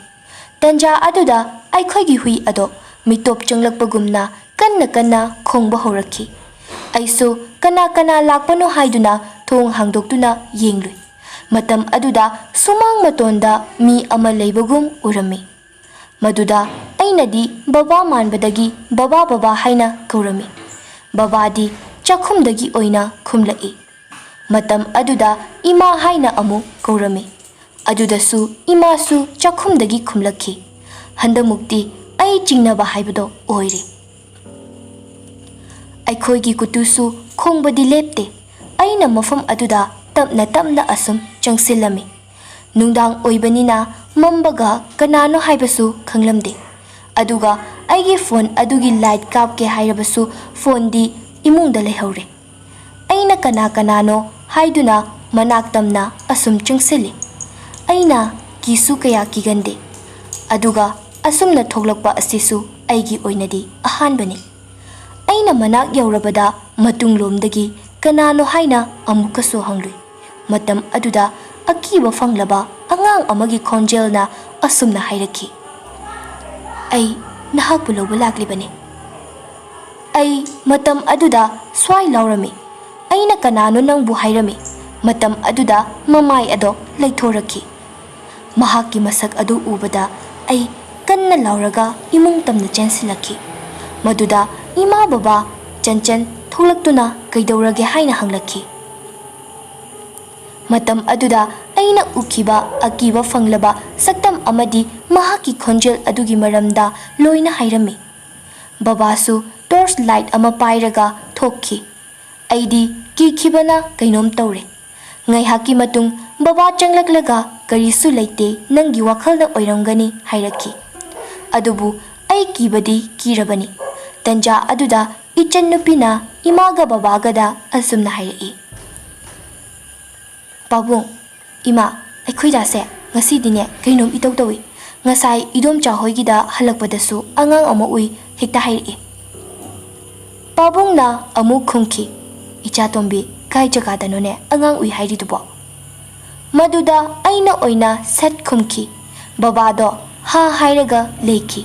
ꯇꯟꯖꯥ ꯑꯗꯨꯗ ꯑꯩꯈꯣꯏꯒꯤ ꯍꯨꯏ ꯑꯗꯣ ꯃꯤꯇꯣꯞ ꯆꯪꯂꯛꯄꯒꯨꯝꯅ ꯀꯟꯅ ꯀꯟꯅ ꯈꯣꯡꯕ ꯍꯧꯔꯛꯈꯤ꯫ ꯑꯩꯁꯨ ꯀꯅꯥ ꯀꯅꯥ ꯂꯥꯛꯄꯅꯣ ꯍꯥꯏꯗꯨꯅ ꯊꯣꯡ ꯍꯥꯡꯗꯣꯛꯇꯨꯅ ꯌꯦꯡꯂꯨꯏ꯫ ꯃꯇꯝ ꯑꯗꯨꯗ ꯁꯨꯃꯥꯡ ꯃꯇꯣꯟꯗ ꯃꯤ ꯑꯃ ꯂꯩꯕꯒꯨꯝ ꯎꯔꯝꯃꯤ꯫ ꯃꯗꯨꯗ ꯑꯩꯅꯗꯤ ꯕꯕꯥ ꯃꯥꯟꯕꯗꯒꯤ "ꯕꯕꯥ, ꯕꯕꯥ" ꯍꯥꯏꯅ ꯀꯧꯔꯝꯃꯤ꯫ ꯕꯕꯥꯗꯤ ꯆꯥꯛꯈꯨꯝꯗꯒꯤ ꯑꯣꯏꯅ ꯈꯨꯝꯂꯛꯏ꯫ ꯃꯇꯝ ꯑꯗꯨꯗ "ꯏꯃꯥ" ꯍꯥꯏꯅ ꯑꯃꯨꯛ ꯀꯧꯔꯝꯃꯤ꯫ ꯑꯗꯨꯗꯁꯨ ꯏꯃꯥꯁꯨ ꯆꯥꯛꯈꯨꯝꯗꯒꯤ ꯈꯨꯝꯂꯛꯈꯤ꯫ ꯍꯟꯗꯃꯨꯛꯇꯤ ꯑꯩ ꯆꯤꯡꯅꯕ ꯍꯥꯏꯕꯗꯣ ꯑꯣꯏꯔꯦ꯫ ꯑꯩꯈꯣꯏꯒꯤ ꯀꯨꯇꯨꯁꯨ ꯈꯣꯡꯕꯗꯤ ꯂꯦꯞꯇꯦ꯫ ꯑꯩꯅ ꯃꯐꯝ ꯑꯗꯨꯗ ꯇꯞꯅ ꯇꯞꯅ ꯑꯁꯨꯝ ꯆꯪꯁꯤꯜꯂꯝꯃꯤ꯫ ꯅꯨꯡꯗꯥꯡ ꯑꯣꯏꯕꯅꯤꯅ ꯃꯝꯕꯒ ꯀꯅꯥꯅꯣ ꯍꯥꯏꯕꯁꯨ ꯈꯪꯂꯝꯗꯦ꯫ ꯑꯗꯨꯒ ꯑꯩꯒꯤ ꯐꯣꯟ ꯑꯗꯨꯒꯤ ꯂꯥꯏꯠ ꯀꯥꯞꯀꯦ ꯍꯥꯏꯔꯕꯁꯨ ꯐꯣꯟꯗꯤ ꯏꯃꯨꯡꯗ ꯂꯩꯍꯧꯔꯦ꯫ ꯑꯩꯅ "ꯀꯅꯥ ꯀꯅꯥꯅꯣ?" ꯍꯥꯏꯗꯨꯅ ꯃꯅꯥꯛ ꯇꯝꯅ ꯑꯁꯨꯝ ꯆꯪꯁꯤꯜꯂꯤ꯫ ꯑꯩꯅ ꯀꯤꯁꯨ ꯀꯌꯥ ꯀꯤꯒꯟꯗꯦ꯫ ꯑꯗꯨꯒ ꯑꯁꯨꯝꯅ ꯊꯣꯛꯂꯛꯄ ꯑꯁꯤꯁꯨ ꯑꯩꯒꯤ ꯑꯣꯏꯅꯗꯤ ꯑꯍꯥꯟꯕꯅꯤ꯫ ꯑꯩꯅ ꯃꯅꯥꯛ ꯌꯧꯔꯕꯗ ꯃꯇꯨꯡꯂꯣꯝꯗꯒꯤ "ꯀꯅꯥꯅꯣ?" ꯍꯥꯏꯅ ꯑꯃꯨꯛꯀꯁꯨ ꯍꯪꯂꯨꯏ꯫ ꯃꯇꯝ ꯑꯗꯨꯗ ꯑꯀꯤꯕ ꯐꯪꯂꯕ ꯑꯉꯥꯡ ꯑꯃꯒꯤ ꯈꯣꯟꯖꯦꯜꯅ ꯑꯁꯨꯝꯅ ꯍꯥꯏꯔꯛꯈꯤ, "ꯑꯩ ꯅꯍꯥꯛꯄꯨ ꯂꯧꯕ ꯂꯥꯛꯂꯤꯕꯅꯤ"꯫ ꯑꯩ ꯃꯇꯝ ꯑꯗꯨꯗ ꯁ꯭ꯋꯥꯏ ꯂꯥꯎꯔꯝꯃꯤ꯫ "ꯑꯩꯅ ꯀꯅꯥꯅꯣ ꯅꯪꯕꯨ?" ꯍꯥꯏꯔꯝꯃꯤ꯫ ꯃꯇꯝ ꯑꯗꯨꯗ ꯃꯃꯥꯏ ꯑꯗꯣ ꯂꯩꯊꯣꯔꯛꯈꯤ꯫ ꯃꯍꯥꯛꯀꯤ ꯃꯁꯛ ꯑꯗꯨ ꯎꯕꯗ ꯑꯩ ꯀꯟꯅ ꯂꯥꯎꯔꯒ ꯏꯃꯨꯡ ꯇꯝꯅ ꯆꯦꯟꯁꯤꯜꯂꯛꯈꯤ꯫ ꯃꯗꯨꯗ ꯏꯃꯥ ꯕꯕꯥ ꯆꯟꯆꯟ ꯊꯣꯛꯂꯛꯇꯨꯅ ꯀꯩꯗꯧꯔꯒꯦ ꯍꯥꯏꯅ ꯍꯪꯂꯛꯈꯤ꯫ ꯃꯇꯝ ꯑꯗꯨꯗ ꯑꯩꯅ ꯎꯈꯤꯕ ꯑꯀꯤꯕ ꯐꯪꯂꯕ ꯁꯛꯇꯝ ꯑꯃꯗꯤ ꯃꯍꯥꯛꯀꯤ ꯈꯣꯟꯖꯦꯜ ꯑꯗꯨꯒꯤ ꯃꯔꯝꯗ ꯂꯣꯏꯅ ꯍꯥꯏꯔꯝꯃꯤ꯫ ꯕꯕꯥꯁꯨ ꯇꯣꯔꯆ ꯂꯥꯏꯠ ꯑꯃ ꯄꯥꯏꯔꯒ ꯊꯣꯛꯈꯤ꯫ ꯑꯩꯗꯤ ꯀꯤꯈꯤꯕꯅ ꯀꯩꯅꯣꯝ ꯇꯧꯔꯦ꯫ ꯉꯥꯏꯍꯥꯛꯀꯤ ꯃꯇꯨꯡ ꯕꯕꯥ ꯆꯪꯂꯛꯂꯒ, "ꯀꯔꯤꯁꯨ ꯂꯩꯇꯦ, ꯅꯪꯒꯤ ꯋꯥꯈꯜꯅ ꯑꯣꯏꯔꯝꯒꯅꯤ" ꯍꯥꯏꯔꯛꯈꯤ꯫ ꯑꯗꯨꯕꯨ ꯑꯩ ꯀꯤꯕꯗꯤ ꯀꯤꯔꯕꯅꯤ꯫ ꯇꯟꯖꯥ ꯑꯗꯨꯗ ꯏꯆꯟ ꯅꯨꯄꯤꯅ ꯏꯃꯥꯒ ꯕꯕꯥꯒꯗ ꯑꯁꯨꯝꯅ ꯍꯥꯏꯔꯛꯏ, "ꯄꯥꯕꯨꯡ, ꯏꯃꯥ, ꯑꯩꯈꯣꯏ ꯗꯥꯁꯦ ꯉꯁꯤꯗꯤꯅꯦ ꯀꯩꯅꯣꯝ ꯏꯇꯧ ꯇꯧꯏ꯫ ꯉꯁꯥꯏ ꯏꯗꯣꯝꯆꯥ ꯍꯣꯏꯒꯤꯗ ꯍꯜꯂꯛꯄꯗꯁꯨ ꯑꯉꯥꯡ ꯑꯃ ꯎꯏ ꯍꯦꯛꯇ ꯍꯥꯏꯔꯛꯏ꯫" ꯄꯥꯕꯨꯡꯅ ꯑꯃꯨꯛ ꯈꯨꯝꯈꯤ, "ꯏꯆꯥꯇꯣꯝꯕꯤ, ꯀꯥꯏ ꯖꯒꯥꯗꯅꯣꯅꯦ ꯑꯉꯥꯡ ꯎꯏ ꯍꯥꯏꯔꯤꯗꯨꯕꯣ?" ꯃꯗꯨꯗ ꯑꯩꯅ ꯑꯣꯏꯅ ꯁꯠ ꯈꯨꯝꯈꯤ꯫ ꯕꯕꯥꯗꯣ ꯍꯥ ꯍꯥꯏꯔꯒ ꯂꯩꯈꯤ꯫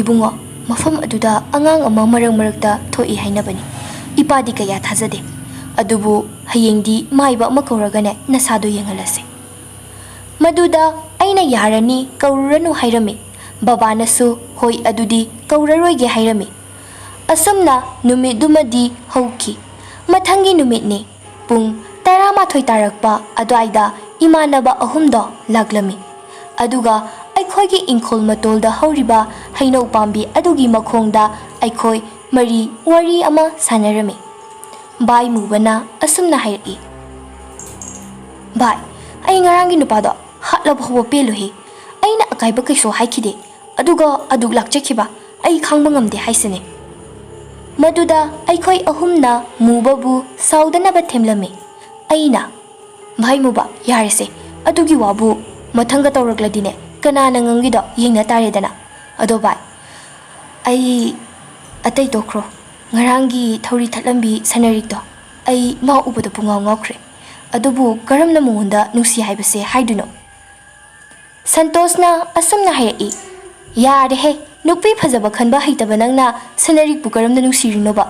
"ꯏꯕꯨꯡꯉꯣ, ꯃꯐꯝ ꯑꯗꯨꯗ ꯑꯉꯥꯡ ꯑꯃ ꯃꯔꯛ ꯃꯔꯛꯇ ꯊꯣꯛꯏ ꯍꯥꯏꯅꯕꯅꯤ꯫ ꯏꯄꯥꯗꯤ ꯀꯌꯥ ꯊꯥꯖꯗꯦ꯫ ꯑꯗꯨꯕꯨ ꯍꯌꯦꯡꯗꯤ ꯃꯥꯏꯕ ꯑꯃ ꯀꯧꯔꯒꯅꯦ ꯅꯁꯥꯗꯣ ꯌꯦꯡꯍꯜꯂꯁꯦ꯫" ꯃꯗꯨꯗ ꯑꯩꯅ "ꯌꯥꯔꯅꯤ, ꯀꯧꯔꯨꯔꯅꯨ" ꯍꯥꯏꯔꯝꯃꯤ꯫ ꯕꯕꯥꯅꯁꯨ "ꯍꯣꯏ, ꯑꯗꯨꯗꯤ ꯀꯧꯔꯔꯣꯏꯒꯦ" ꯍꯥꯏꯔꯝꯃꯤ꯫ ꯑꯁꯨꯝꯅ ꯅꯨꯃꯤꯠꯇꯨꯃꯗꯤ ꯍꯧꯈꯤ꯫ ꯃꯊꯪꯒꯤ ꯅꯨꯃꯤꯠꯅꯤ꯫ ꯄꯨꯡ ꯇꯔꯥꯃꯥꯊꯣꯏ ꯇꯥꯔꯛꯄ ꯑꯗꯨꯋꯥꯏꯗ ꯏꯃꯥꯟꯅꯕ ꯑꯍꯨꯝꯗꯣ ꯂꯥꯛꯂꯝꯃꯤ꯫ ꯑꯗꯨꯒ ꯑꯩꯈꯣꯏꯒꯤ ꯏꯪꯈꯣꯜ ꯃꯇꯣꯜꯗ ꯍꯧꯔꯤꯕ ꯍꯩꯅꯧ ꯄꯥꯝꯕꯤ ꯑꯗꯨꯒꯤ ꯃꯈꯣꯡꯗ ꯑꯩꯈꯣꯏ ꯃꯔꯤ ꯋꯥꯔꯤ ꯑꯃ ꯁꯥꯟꯅꯔꯝꯃꯤ꯫ ꯚꯥꯏ ꯃꯨꯕꯅ ꯑꯁꯨꯝꯅ ꯍꯥꯏꯔꯛꯏ, "ꯚꯥꯏ, ꯑꯩ ꯉꯔꯥꯡꯒꯤ ꯅꯨꯄꯥꯗꯣ ꯍꯥꯠꯂꯕ ꯐꯥꯎꯕ ꯄꯦꯜꯂꯣꯏꯍꯦ꯫ ꯑꯩꯅ ꯑꯀꯥꯏꯕ ꯀꯩꯁꯨ ꯍꯥꯏꯈꯤꯗꯦ, ꯑꯗꯨꯒ ꯑꯗꯨꯛ ꯂꯥꯛꯆꯈꯤꯕ ꯑꯩ ꯈꯥꯡꯕ ꯉꯝꯗꯦ ꯍꯥꯏꯁꯤꯅꯦ꯫" ꯃꯗꯨꯗ ꯑꯩꯈꯣꯏ ꯑꯍꯨꯝꯅ ꯃꯨꯕꯕꯨ ꯁꯥꯎꯗꯅꯕ ꯊꯦꯝꯂꯝꯃꯤ꯫ ꯑꯩꯅ, "ꯚꯥꯏ ꯃꯨꯕ, ꯌꯥꯔꯦꯁꯦ, ꯑꯗꯨꯒꯤ ꯋꯥꯕꯨ ꯃꯊꯪꯒ ꯇꯧꯔꯛꯂꯗꯤꯅꯦ ꯀꯅꯥꯅ ꯉꯝꯒꯤꯗꯣ ꯌꯦꯡꯅ ꯇꯥꯔꯦꯗꯅ꯫ ꯑꯗꯣ ꯚꯥꯏ, ꯑꯩ ꯑꯇꯩ ꯇꯣꯛꯈ꯭ꯔꯣ, ꯉꯔꯥꯡꯒꯤ ꯊꯧꯔꯤ ꯊꯠꯂꯝꯕꯤ ꯁꯅꯔꯤꯛꯇꯣ, ꯑꯩ ꯃꯥ ꯎꯕꯗ ꯄꯨꯡꯉꯥꯎ ꯉꯥꯎꯈ꯭ꯔꯦ꯫ ꯑꯗꯨꯕꯨ ꯀꯔꯝꯅ ꯃꯉꯣꯟꯗ ꯅꯨꯡꯁꯤ ꯍꯥꯏꯕꯁꯦ ꯍꯥꯏꯗꯣꯏꯅꯣ?" ꯁꯟꯇꯣꯁꯅ ꯑꯁꯨꯝꯅ ꯍꯥꯏꯔꯛꯏ, "ꯌꯥꯔꯦꯍꯦ, ꯅꯨꯄꯤ ꯐꯖꯕ ꯈꯟꯕ ꯍꯩꯇꯕ ꯅꯪꯅ ꯁꯅꯔꯤꯛꯄꯨ ꯀꯔꯝꯅ ꯅꯨꯡꯁꯤꯔꯤꯅꯣꯕ?"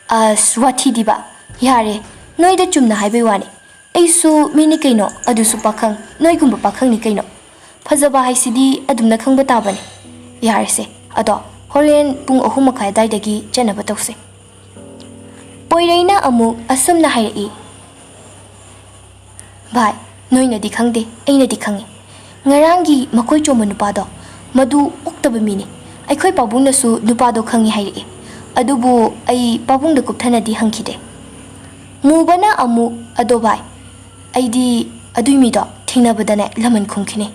"ꯑꯁ, ꯋꯥꯊꯤꯗꯤꯕ꯫ ꯌꯥꯔꯦ, ꯅꯣꯏꯗ ꯆꯨꯝꯅ ꯍꯥꯏꯕꯩ ꯋꯥꯅꯤ꯫ ꯑꯩꯁꯨ ꯃꯤꯅꯤ ꯀꯩꯅꯣ, ꯑꯗꯨꯁꯨ ꯄꯥꯈꯪ, ꯅꯣꯏꯒꯨꯝꯕ ꯄꯥꯈꯪꯅꯤ ꯀꯩꯅꯣ꯫ ꯐꯖꯕ ꯍꯥꯏꯁꯤꯗꯤ ꯑꯗꯨꯝꯅ ꯈꯪꯕ ꯇꯥꯕꯅꯤ꯫ ꯌꯥꯔꯦꯁꯦ, ꯑꯗꯣ ꯍꯣꯔꯦꯟ ꯄꯨꯡ ꯑꯍꯨꯝ ꯃꯈꯥꯏ ꯑꯗꯨꯋꯥꯏꯗꯒꯤ ꯆꯠꯅꯕ ꯇꯧꯁꯦ꯫ ꯄꯣꯏꯔꯩꯅ ꯑꯃꯨꯛ ꯑꯁꯨꯝꯅ ꯍꯥꯏꯔꯛꯏ, "ꯚꯥꯏ, ꯅꯣꯏꯅꯗꯤ ꯈꯪꯗꯦ, ꯑꯩꯅꯗꯤ ꯈꯪꯉꯤ꯫ ꯉꯔꯥꯡꯒꯤ ꯃꯀꯣꯏ ꯆꯣꯝꯕ ꯅꯨꯄꯥꯗꯣ, ꯃꯗꯨ ꯑꯣꯛꯇꯕ ꯃꯤꯅꯤ꯫ ꯑꯩꯈꯣꯏ ꯄꯥꯕꯨꯡꯅꯁꯨ ꯅꯨꯄꯥꯗꯣ ꯈꯪꯉꯤ ꯍꯥꯏꯔꯛꯏ꯫ ꯑꯗꯨꯕꯨ ꯑꯩ ꯄꯥꯕꯨꯡꯗ ꯀꯨꯞꯊꯅꯗꯤ ꯍꯪꯈꯤꯗꯦ꯫" ꯃꯨꯕꯅ ꯑꯃꯨꯛ, "ꯑꯗꯣ ꯚꯥꯏ, ꯑꯩꯗꯤ ꯑꯗꯨꯏ ꯃꯤꯗꯣ ꯊꯦꯡꯅꯕꯗꯅꯦ ꯂꯃꯟ ꯈꯨꯝꯈꯤꯅꯤ꯫"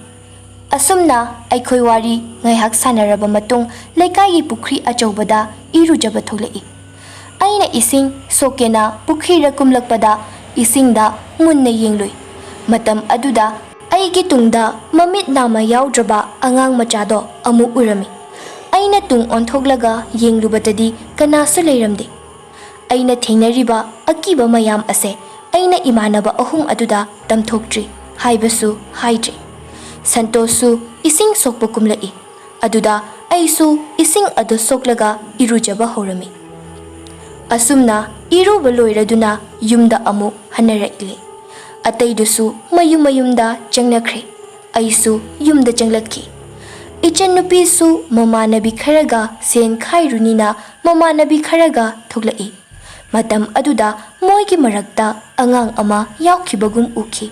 ꯑꯁꯨꯝꯅ ꯑꯩꯈꯣꯏ ꯋꯥꯔꯤ ꯉꯥꯏꯍꯥꯛ ꯁꯥꯟꯅꯔꯕ ꯃꯇꯨꯡ, ꯂꯩꯀꯥꯏꯒꯤ ꯄꯨꯈ꯭ꯔꯤ ꯑꯆꯧꯕꯗ ꯏꯔꯨꯖꯕ ꯊꯣꯛꯂꯛꯏ꯫ ꯑꯩꯅ ꯏꯁꯤꯡ ꯁꯣꯛꯀꯦꯅ ꯄꯨꯈ꯭ꯔꯤꯗ ꯀꯨꯝꯂꯛꯄꯗ, ꯏꯁꯤꯡꯗ ꯃꯨꯟꯅ ꯌꯦꯡꯂꯨꯏ꯫ ꯃꯇꯝ ꯑꯗꯨꯗ ꯑꯩꯒꯤ ꯇꯨꯡꯗ ꯃꯃꯤꯠ ꯅꯥꯝꯃ ꯌꯥꯎꯗ꯭ꯔꯕ ꯑꯉꯥꯡ ꯃꯆꯥꯗꯣ ꯑꯃꯨꯛ ꯎꯔꯝꯃꯤ꯫ ꯑꯩꯅ ꯇꯨꯡ ꯑꯣꯟꯊꯣꯛꯂꯒ ꯌꯦꯡꯂꯨꯕꯗꯗꯤ ꯀꯅꯥꯁꯨ ꯂꯩꯔꯝꯗꯦ꯫ ꯑꯩꯅ ꯊꯦꯡꯅꯔꯤꯕ ꯑꯀꯤꯕ ꯃꯌꯥꯝ ꯑꯁꯦ ꯑꯩꯅ ꯏꯃꯥꯟꯅꯕ ꯑꯍꯨꯝ ꯑꯗꯨꯗ ꯇꯝꯊꯣꯛꯇ꯭ꯔꯤ, ꯍꯥꯏꯕꯁꯨ ꯍꯥꯏꯗ꯭ꯔꯤ꯫ ꯁꯟꯇꯣꯁꯁꯨ ꯏꯁꯤꯡ ꯁꯣꯛꯄ ꯀꯨꯝꯂꯛꯏ꯫ ꯑꯗꯨꯗ ꯑꯩꯁꯨ ꯏꯁꯤꯡ ꯑꯗꯨ ꯁꯣꯛꯂꯒ ꯏꯔꯨꯖꯕ ꯍꯧꯔꯝꯃꯤ꯫ ꯑꯁꯨꯝꯅ ꯏꯔꯨꯕ ꯂꯣꯏꯔꯗꯨꯅ ꯌꯨꯝꯗ ꯑꯃꯨꯛ ꯍꯟꯅꯔꯛꯂꯤ꯫ ꯑꯇꯩꯗꯨꯁꯨ ꯃꯌꯨꯝ ꯃꯌꯨꯝꯗ ꯆꯪꯅꯈ꯭ꯔꯦ꯫ ꯑꯩꯁꯨ ꯌꯨꯝꯗ ꯆꯪꯂꯛꯈꯤ꯫ ꯏꯆꯟꯅꯨꯄꯤꯁꯨ ꯃꯃꯥꯟꯅꯕꯤ ꯈꯔꯒ ꯁꯦꯟ ꯈꯥꯏꯔꯨꯅꯤꯅ ꯃꯃꯥꯟꯅꯕꯤ ꯈꯔꯒ ꯊꯣꯛꯂꯛꯏ꯫ ꯃꯇꯝ ꯑꯗꯨꯗ ꯃꯣꯏꯒꯤ ꯃꯔꯛꯇ ꯑꯉꯥꯡ ꯑꯃ ꯌꯥꯎꯈꯤꯕꯒꯨꯝ ꯎꯈꯤ꯫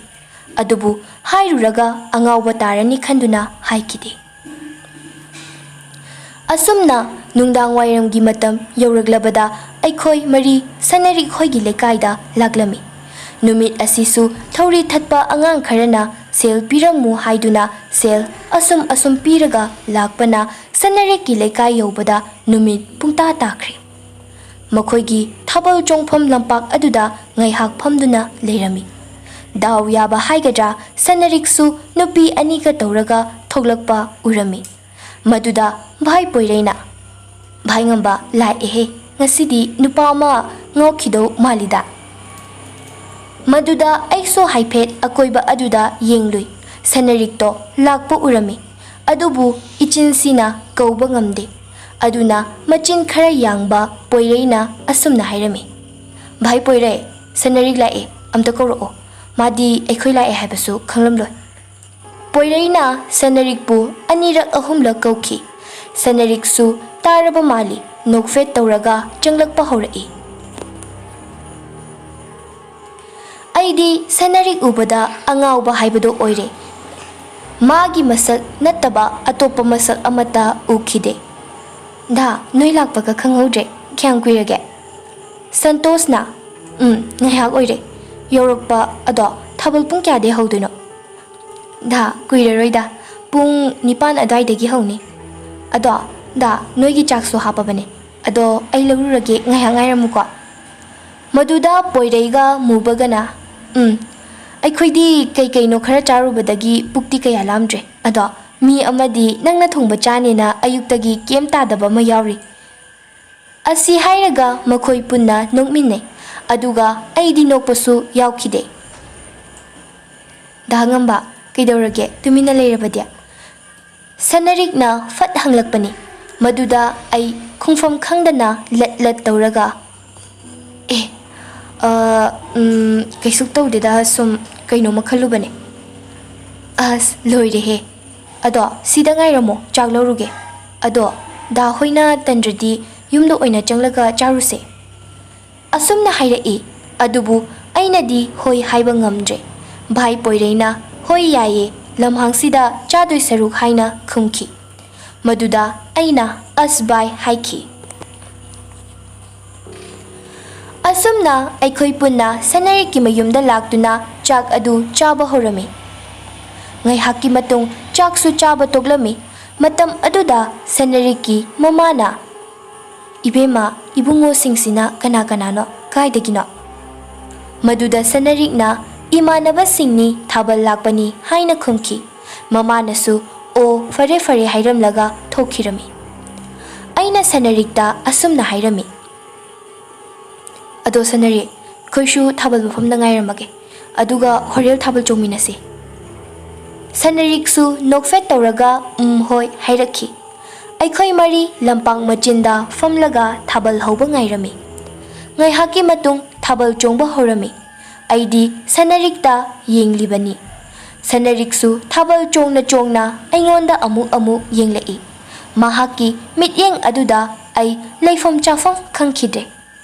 ꯑꯗꯨꯕꯨ ꯍꯥꯏꯔꯨꯔꯒ ꯑꯉꯥꯎꯕ ꯇꯥꯔꯅꯤ ꯈꯟꯗꯨꯅ ꯍꯥꯏꯈꯤꯗꯦ꯫ ꯑꯁꯨꯝꯅ ꯅꯨꯡꯗꯥꯡ ꯋꯥꯏꯔꯝꯒꯤ ꯃꯇꯝ ꯌꯧꯔꯛꯂꯕꯗ ꯑꯩꯈꯣꯏ ꯃꯔꯤ ꯁꯅꯔꯤꯛ ꯍꯣꯏꯒꯤ ꯂꯩꯀꯥꯏꯗ ꯂꯥꯛꯂꯝꯃꯤ꯫ ꯅꯨꯃꯤꯠ ꯑꯁꯤꯁꯨ ꯊꯧꯔꯤ ꯊꯠꯄ ꯑꯉꯥꯡ ꯈꯔꯅ ꯁꯦꯜ ꯄꯤꯔꯝꯃꯨ ꯍꯥꯏꯗꯨꯅ ꯁꯦꯜ ꯑꯁꯨꯝ ꯑꯁꯨꯝ ꯄꯤꯔꯒ ꯂꯥꯛꯄꯅ ꯁꯅꯔꯤꯛꯀꯤ ꯂꯩꯀꯥꯏ ꯌꯧꯕꯗ ꯅꯨꯃꯤꯠ ꯄꯨꯡꯇꯥ ꯇꯥꯈ꯭ꯔꯦ꯫ ꯃꯈꯣꯏꯒꯤ ꯊꯥꯕꯜ ꯆꯣꯡꯐꯝ ꯂꯝꯄꯥꯛ ꯑꯗꯨꯗ ꯉꯥꯏꯍꯥꯛ ꯐꯝꯗꯨꯅ ꯂꯩꯔꯝꯃꯤ꯫ ꯗꯥꯎ ꯌꯥꯕ ꯍꯥꯏꯒꯗ꯭ꯔꯥ, ꯁꯅꯔꯤꯛꯁꯨ ꯅꯨꯄꯤ ꯑꯅꯤꯒ ꯇꯧꯔꯒ ꯊꯣꯛꯂꯛꯄ ꯎꯔꯝꯃꯤ꯫ ꯃꯗꯨꯗ ꯚꯥꯏ ꯄꯣꯏꯔꯩꯅ, "ꯚꯥꯏ ꯉꯝꯕ, ꯂꯥꯛꯑꯦꯍꯦ, ꯉꯁꯤꯗꯤ ꯅꯨꯄꯥ ꯑꯃ ꯉꯥꯎꯈꯤꯗꯧ ꯃꯥꯜꯂꯤꯗ꯫" ꯃꯗꯨꯗ ꯑꯩꯁꯨ ꯍꯥꯏꯐꯦꯠ ꯑꯀꯣꯏꯕ ꯑꯗꯨꯗ ꯌꯦꯡꯂꯨꯏ꯫ ꯁꯅꯔꯤꯛꯇꯣ ꯂꯥꯛꯄ ꯎꯔꯝꯃꯤ꯫ ꯑꯗꯨꯕꯨ ꯏꯆꯤꯟꯁꯤꯅ ꯀꯧꯕ ꯉꯝꯗꯦ꯫ ꯑꯗꯨꯅ ꯃꯆꯤꯟ ꯈꯔ ꯌꯥꯡꯕ ꯄꯣꯏꯔꯩꯅ ꯑꯁꯨꯝꯅ ꯍꯥꯏꯔꯝꯃꯤ, "ꯚꯥꯏ ꯄꯣꯏꯔꯩ, ꯁꯅꯔꯤꯛ ꯂꯥꯛꯑꯦ, ꯑꯝꯇ ꯀꯧꯔꯛꯑꯣ꯫ ꯃꯥꯗꯤ ꯑꯩꯈꯣꯏ ꯂꯥꯛꯑꯦ ꯍꯥꯏꯕꯁꯨ ꯈꯪꯂꯝꯂꯣꯏ꯫" ꯄꯣꯏꯔꯩꯅ ꯁꯅꯔꯤꯛꯄꯨ ꯑꯅꯤꯔꯛ ꯑꯍꯨꯝꯂꯛ ꯀꯧꯈꯤ꯫ ꯁꯅꯔꯤꯛꯁꯨ ꯇꯥꯔꯕ ꯃꯥꯜꯂꯤ, ꯅꯣꯛꯐꯦꯠ ꯇꯧꯔꯒ ꯆꯪꯂꯛꯄ ꯍꯧꯔꯛꯏ꯫ ꯑꯩꯗꯤ ꯁꯅꯔꯤꯛ ꯎꯕꯗ ꯑꯉꯥꯎꯕ ꯍꯥꯏꯕꯗꯣ ꯑꯣꯏꯔꯦ꯫ ꯃꯥꯒꯤ ꯃꯁꯛ ꯅꯠꯇꯕ ꯑꯇꯣꯞꯄ ꯃꯁꯛ ꯑꯃꯠꯇ ꯎꯈꯤꯗꯦ꯫ ꯗꯥ, ꯅꯣꯏ ꯂꯥꯛꯄꯒ ꯈꯪꯍꯧꯗ꯭ꯔꯦ꯫ ꯀꯌꯥꯝ ꯀꯨꯏꯔꯒꯦ? ꯁꯟꯇꯣꯁꯅ, "ꯎꯝ, ꯉꯥꯏꯍꯥꯛ ꯑꯣꯏꯔꯦ ꯌꯧꯔꯛꯄ꯫ ꯑꯗꯣ ꯊꯥꯕꯜ ꯄꯨꯡ ꯀꯌꯥꯗꯩ ꯍꯧꯗꯣꯏꯅꯣ?" "ꯗꯥ, ꯀꯨꯏꯔꯔꯣꯏꯗ, ꯄꯨꯡ ꯅꯤꯄꯥꯟ ꯑꯗꯨꯋꯥꯏꯗꯒꯤ ꯍꯧꯅꯤ꯫ ꯑꯗꯣ ꯗꯥ, ꯅꯣꯏꯒꯤ ꯆꯥꯛꯁꯨ ꯍꯥꯞꯄꯕꯅꯦ꯫ ꯑꯗꯣ ꯑꯩ ꯂꯧꯔꯨꯔꯒꯦ, ꯉꯥꯏꯍꯥꯛ ꯉꯥꯏꯔꯝꯃꯨꯀꯣ꯫" ꯃꯗꯨꯗ ꯄꯣꯏꯔꯩꯒ ꯃꯨꯕꯒꯅ, "ꯎꯝ, ꯑꯩꯈꯣꯏꯗꯤ ꯀꯩ ꯀꯩꯅꯣ ꯈꯔ ꯆꯥꯔꯨꯕꯗꯒꯤ ꯄꯨꯛꯇꯤ ꯀꯌꯥ ꯂꯥꯝꯗ꯭ꯔꯦ꯫ ꯑꯗꯣ ꯃꯤ ꯑꯃꯗꯤ ꯅꯪꯅ ꯊꯣꯡꯕ ꯆꯥꯅꯦꯅ ꯑꯌꯨꯛꯇꯒꯤ ꯀꯩꯝ ꯇꯥꯗꯕ ꯑꯃ ꯌꯥꯎꯔꯤ꯫" ꯑꯁꯤ ꯍꯥꯏꯔꯒ ꯃꯈꯣꯏ ꯄꯨꯟꯅ ꯅꯣꯛꯃꯤꯟꯅꯩ꯫ ꯑꯗꯨꯒ ꯑꯩꯗꯤ ꯅꯣꯛꯄꯁꯨ ꯌꯥꯎꯈꯤꯗꯦ꯫ "ꯗꯥ ꯉꯝꯕ, ꯀꯩꯗꯧꯔꯒꯦ ꯇꯨꯃꯤꯟꯅ ꯂꯩꯔꯕꯗꯤ?" ꯁꯅꯔꯤꯛꯅ ꯐꯠ ꯍꯪꯂꯛꯄꯅꯤ꯫ ꯃꯗꯨꯗ ꯑꯩ ꯈꯨꯝꯐꯝ ꯈꯪꯗꯅ ꯂꯠ ꯂꯠ ꯇꯧꯔꯒ, "ꯑꯦ, ꯑ, ꯎꯝ, ꯀꯩꯁꯨ ꯇꯧꯗꯦꯗ, ꯁꯨꯝ ꯀꯩꯅꯣꯝꯃ ꯈꯜꯂꯨꯕꯅꯦ꯫" "ꯑꯁ, ꯂꯣꯏꯔꯦꯍꯦ꯫ ꯑꯗꯣ ꯁꯤꯗ ꯉꯥꯏꯔꯝꯃꯣ, ꯆꯥꯛ ꯂꯧꯔꯨꯒꯦ꯫ ꯑꯗꯣ ꯗꯥ ꯍꯣꯏꯅ ꯇꯟꯗ꯭ꯔꯗꯤ ꯌꯨꯝꯗ ꯑꯣꯏꯅ ꯆꯪꯂꯒ ꯆꯥꯔꯨꯁꯦ꯫" ꯑꯁꯨꯝꯅ ꯍꯥꯏꯔꯛꯏ꯫ ꯑꯗꯨꯕꯨ ꯑꯩꯅꯗꯤ ꯍꯣꯏ ꯍꯥꯏꯕ ꯉꯝꯗ꯭ꯔꯦ꯫ ꯚꯥꯏ ꯄꯣꯏꯔꯩꯅ, "ꯍꯣꯏ ꯌꯥꯏꯌꯦ, ꯂꯝꯍꯥꯡꯁꯤꯗ ꯆꯥꯗꯣꯏ ꯁꯔꯨꯛ" ꯍꯥꯏꯅ ꯈꯨꯝꯈꯤ꯫ ꯃꯗꯨꯗ ꯑꯩꯅ, "ꯑꯁ ꯚꯥꯏ" ꯍꯥꯏꯈꯤ꯫ ꯑꯁꯨꯝꯅ ꯑꯩꯈꯣꯏ ꯄꯨꯟꯅ ꯁꯅꯔꯤꯛꯀꯤ ꯃꯌꯨꯝꯗ ꯂꯥꯛꯇꯨꯅ ꯆꯥꯛ ꯑꯗꯨ ꯆꯥꯕ ꯍꯧꯔꯝꯃꯤ꯫ ꯉꯥꯏꯍꯥꯛꯀꯤ ꯃꯇꯨꯡ ꯆꯥꯛꯁꯨ ꯆꯥꯕ ꯇꯣꯛꯂꯝꯃꯤ꯫ ꯃꯇꯝ ꯑꯗꯨꯗ ꯁꯅꯔꯤꯛꯀꯤ ꯃꯃꯥꯅ, "ꯏꯕꯦꯝꯃ, ꯏꯕꯨꯡꯉꯣꯁꯤꯡꯁꯤꯅ ꯀꯅꯥ ꯀꯅꯥꯅꯣ? ꯀꯥꯏꯗꯒꯤꯅꯣ?" ꯃꯗꯨꯗ ꯁꯅꯔꯤꯛꯅ, "ꯏꯃꯥꯟꯅꯕꯁꯤꯡꯅꯤ, ꯊꯥꯕꯜ ꯂꯥꯛꯄꯅꯤ" ꯍꯥꯏꯅ ꯈꯨꯝꯈꯤ꯫ ꯃꯃꯥꯅꯁꯨ, "ꯑꯣ, ꯐꯔꯦ ꯐꯔꯦ" ꯍꯥꯏꯔꯝꯂꯒ ꯊꯣꯛꯈꯤꯔꯝꯃꯤ꯫ ꯑꯩꯅ ꯁꯅꯔꯤꯛꯇ ꯑꯁꯨꯝꯅ ꯍꯥꯏꯔꯝꯃꯤ, "ꯑꯗꯣ ꯁꯅꯔꯤꯛ, ꯑꯩꯈꯣꯏꯁꯨ ꯊꯥꯕꯜ ꯃꯐꯝꯗ ꯉꯥꯏꯔꯝꯃꯒꯦ, ꯑꯗꯨꯒ ꯍꯣꯔꯦꯜ ꯊꯥꯕꯜ ꯆꯣꯡꯃꯤꯟꯅꯁꯤ꯫" ꯁꯅꯔꯤꯛꯁꯨ ꯅꯣꯛꯐꯦꯠ ꯇꯧꯔꯒ "ꯎꯝ, ꯍꯣꯏ" ꯍꯥꯏꯔꯛꯈꯤ꯫ ꯑꯩꯈꯣꯏ ꯃꯔꯤ ꯂꯝꯄꯥꯛ ꯃꯆꯤꯟꯗ ꯐꯝꯂꯒ ꯊꯥꯕꯜ ꯍꯧꯕ ꯉꯥꯏꯔꯝꯃꯤ꯫ ꯉꯥꯏꯍꯥꯛꯀꯤ ꯃꯇꯨꯡ ꯊꯥꯕꯜ ꯆꯣꯡꯕ ꯍꯧꯔꯝꯃꯤ꯫ ꯑꯩꯗꯤ ꯁꯅꯔꯤꯛꯇ ꯌꯦꯡꯂꯤꯕꯅꯤ꯫ ꯁꯅꯔꯤꯛꯁꯨ ꯊꯥꯕꯜ ꯆꯣꯡꯅ ꯆꯣꯡꯅ ꯑꯩꯉꯣꯟꯗ ꯑꯃꯨꯛ ꯑꯃꯨꯛ ꯌꯦꯡꯂꯛꯏ꯫ ꯃꯍꯥꯛꯀꯤ ꯃꯤꯠꯌꯦꯡ ꯑꯗꯨꯗ ꯑꯩ ꯂꯩꯐꯝ ꯆꯥꯐꯝ ꯈꯪꯈꯤꯗ꯭ꯔꯦ꯫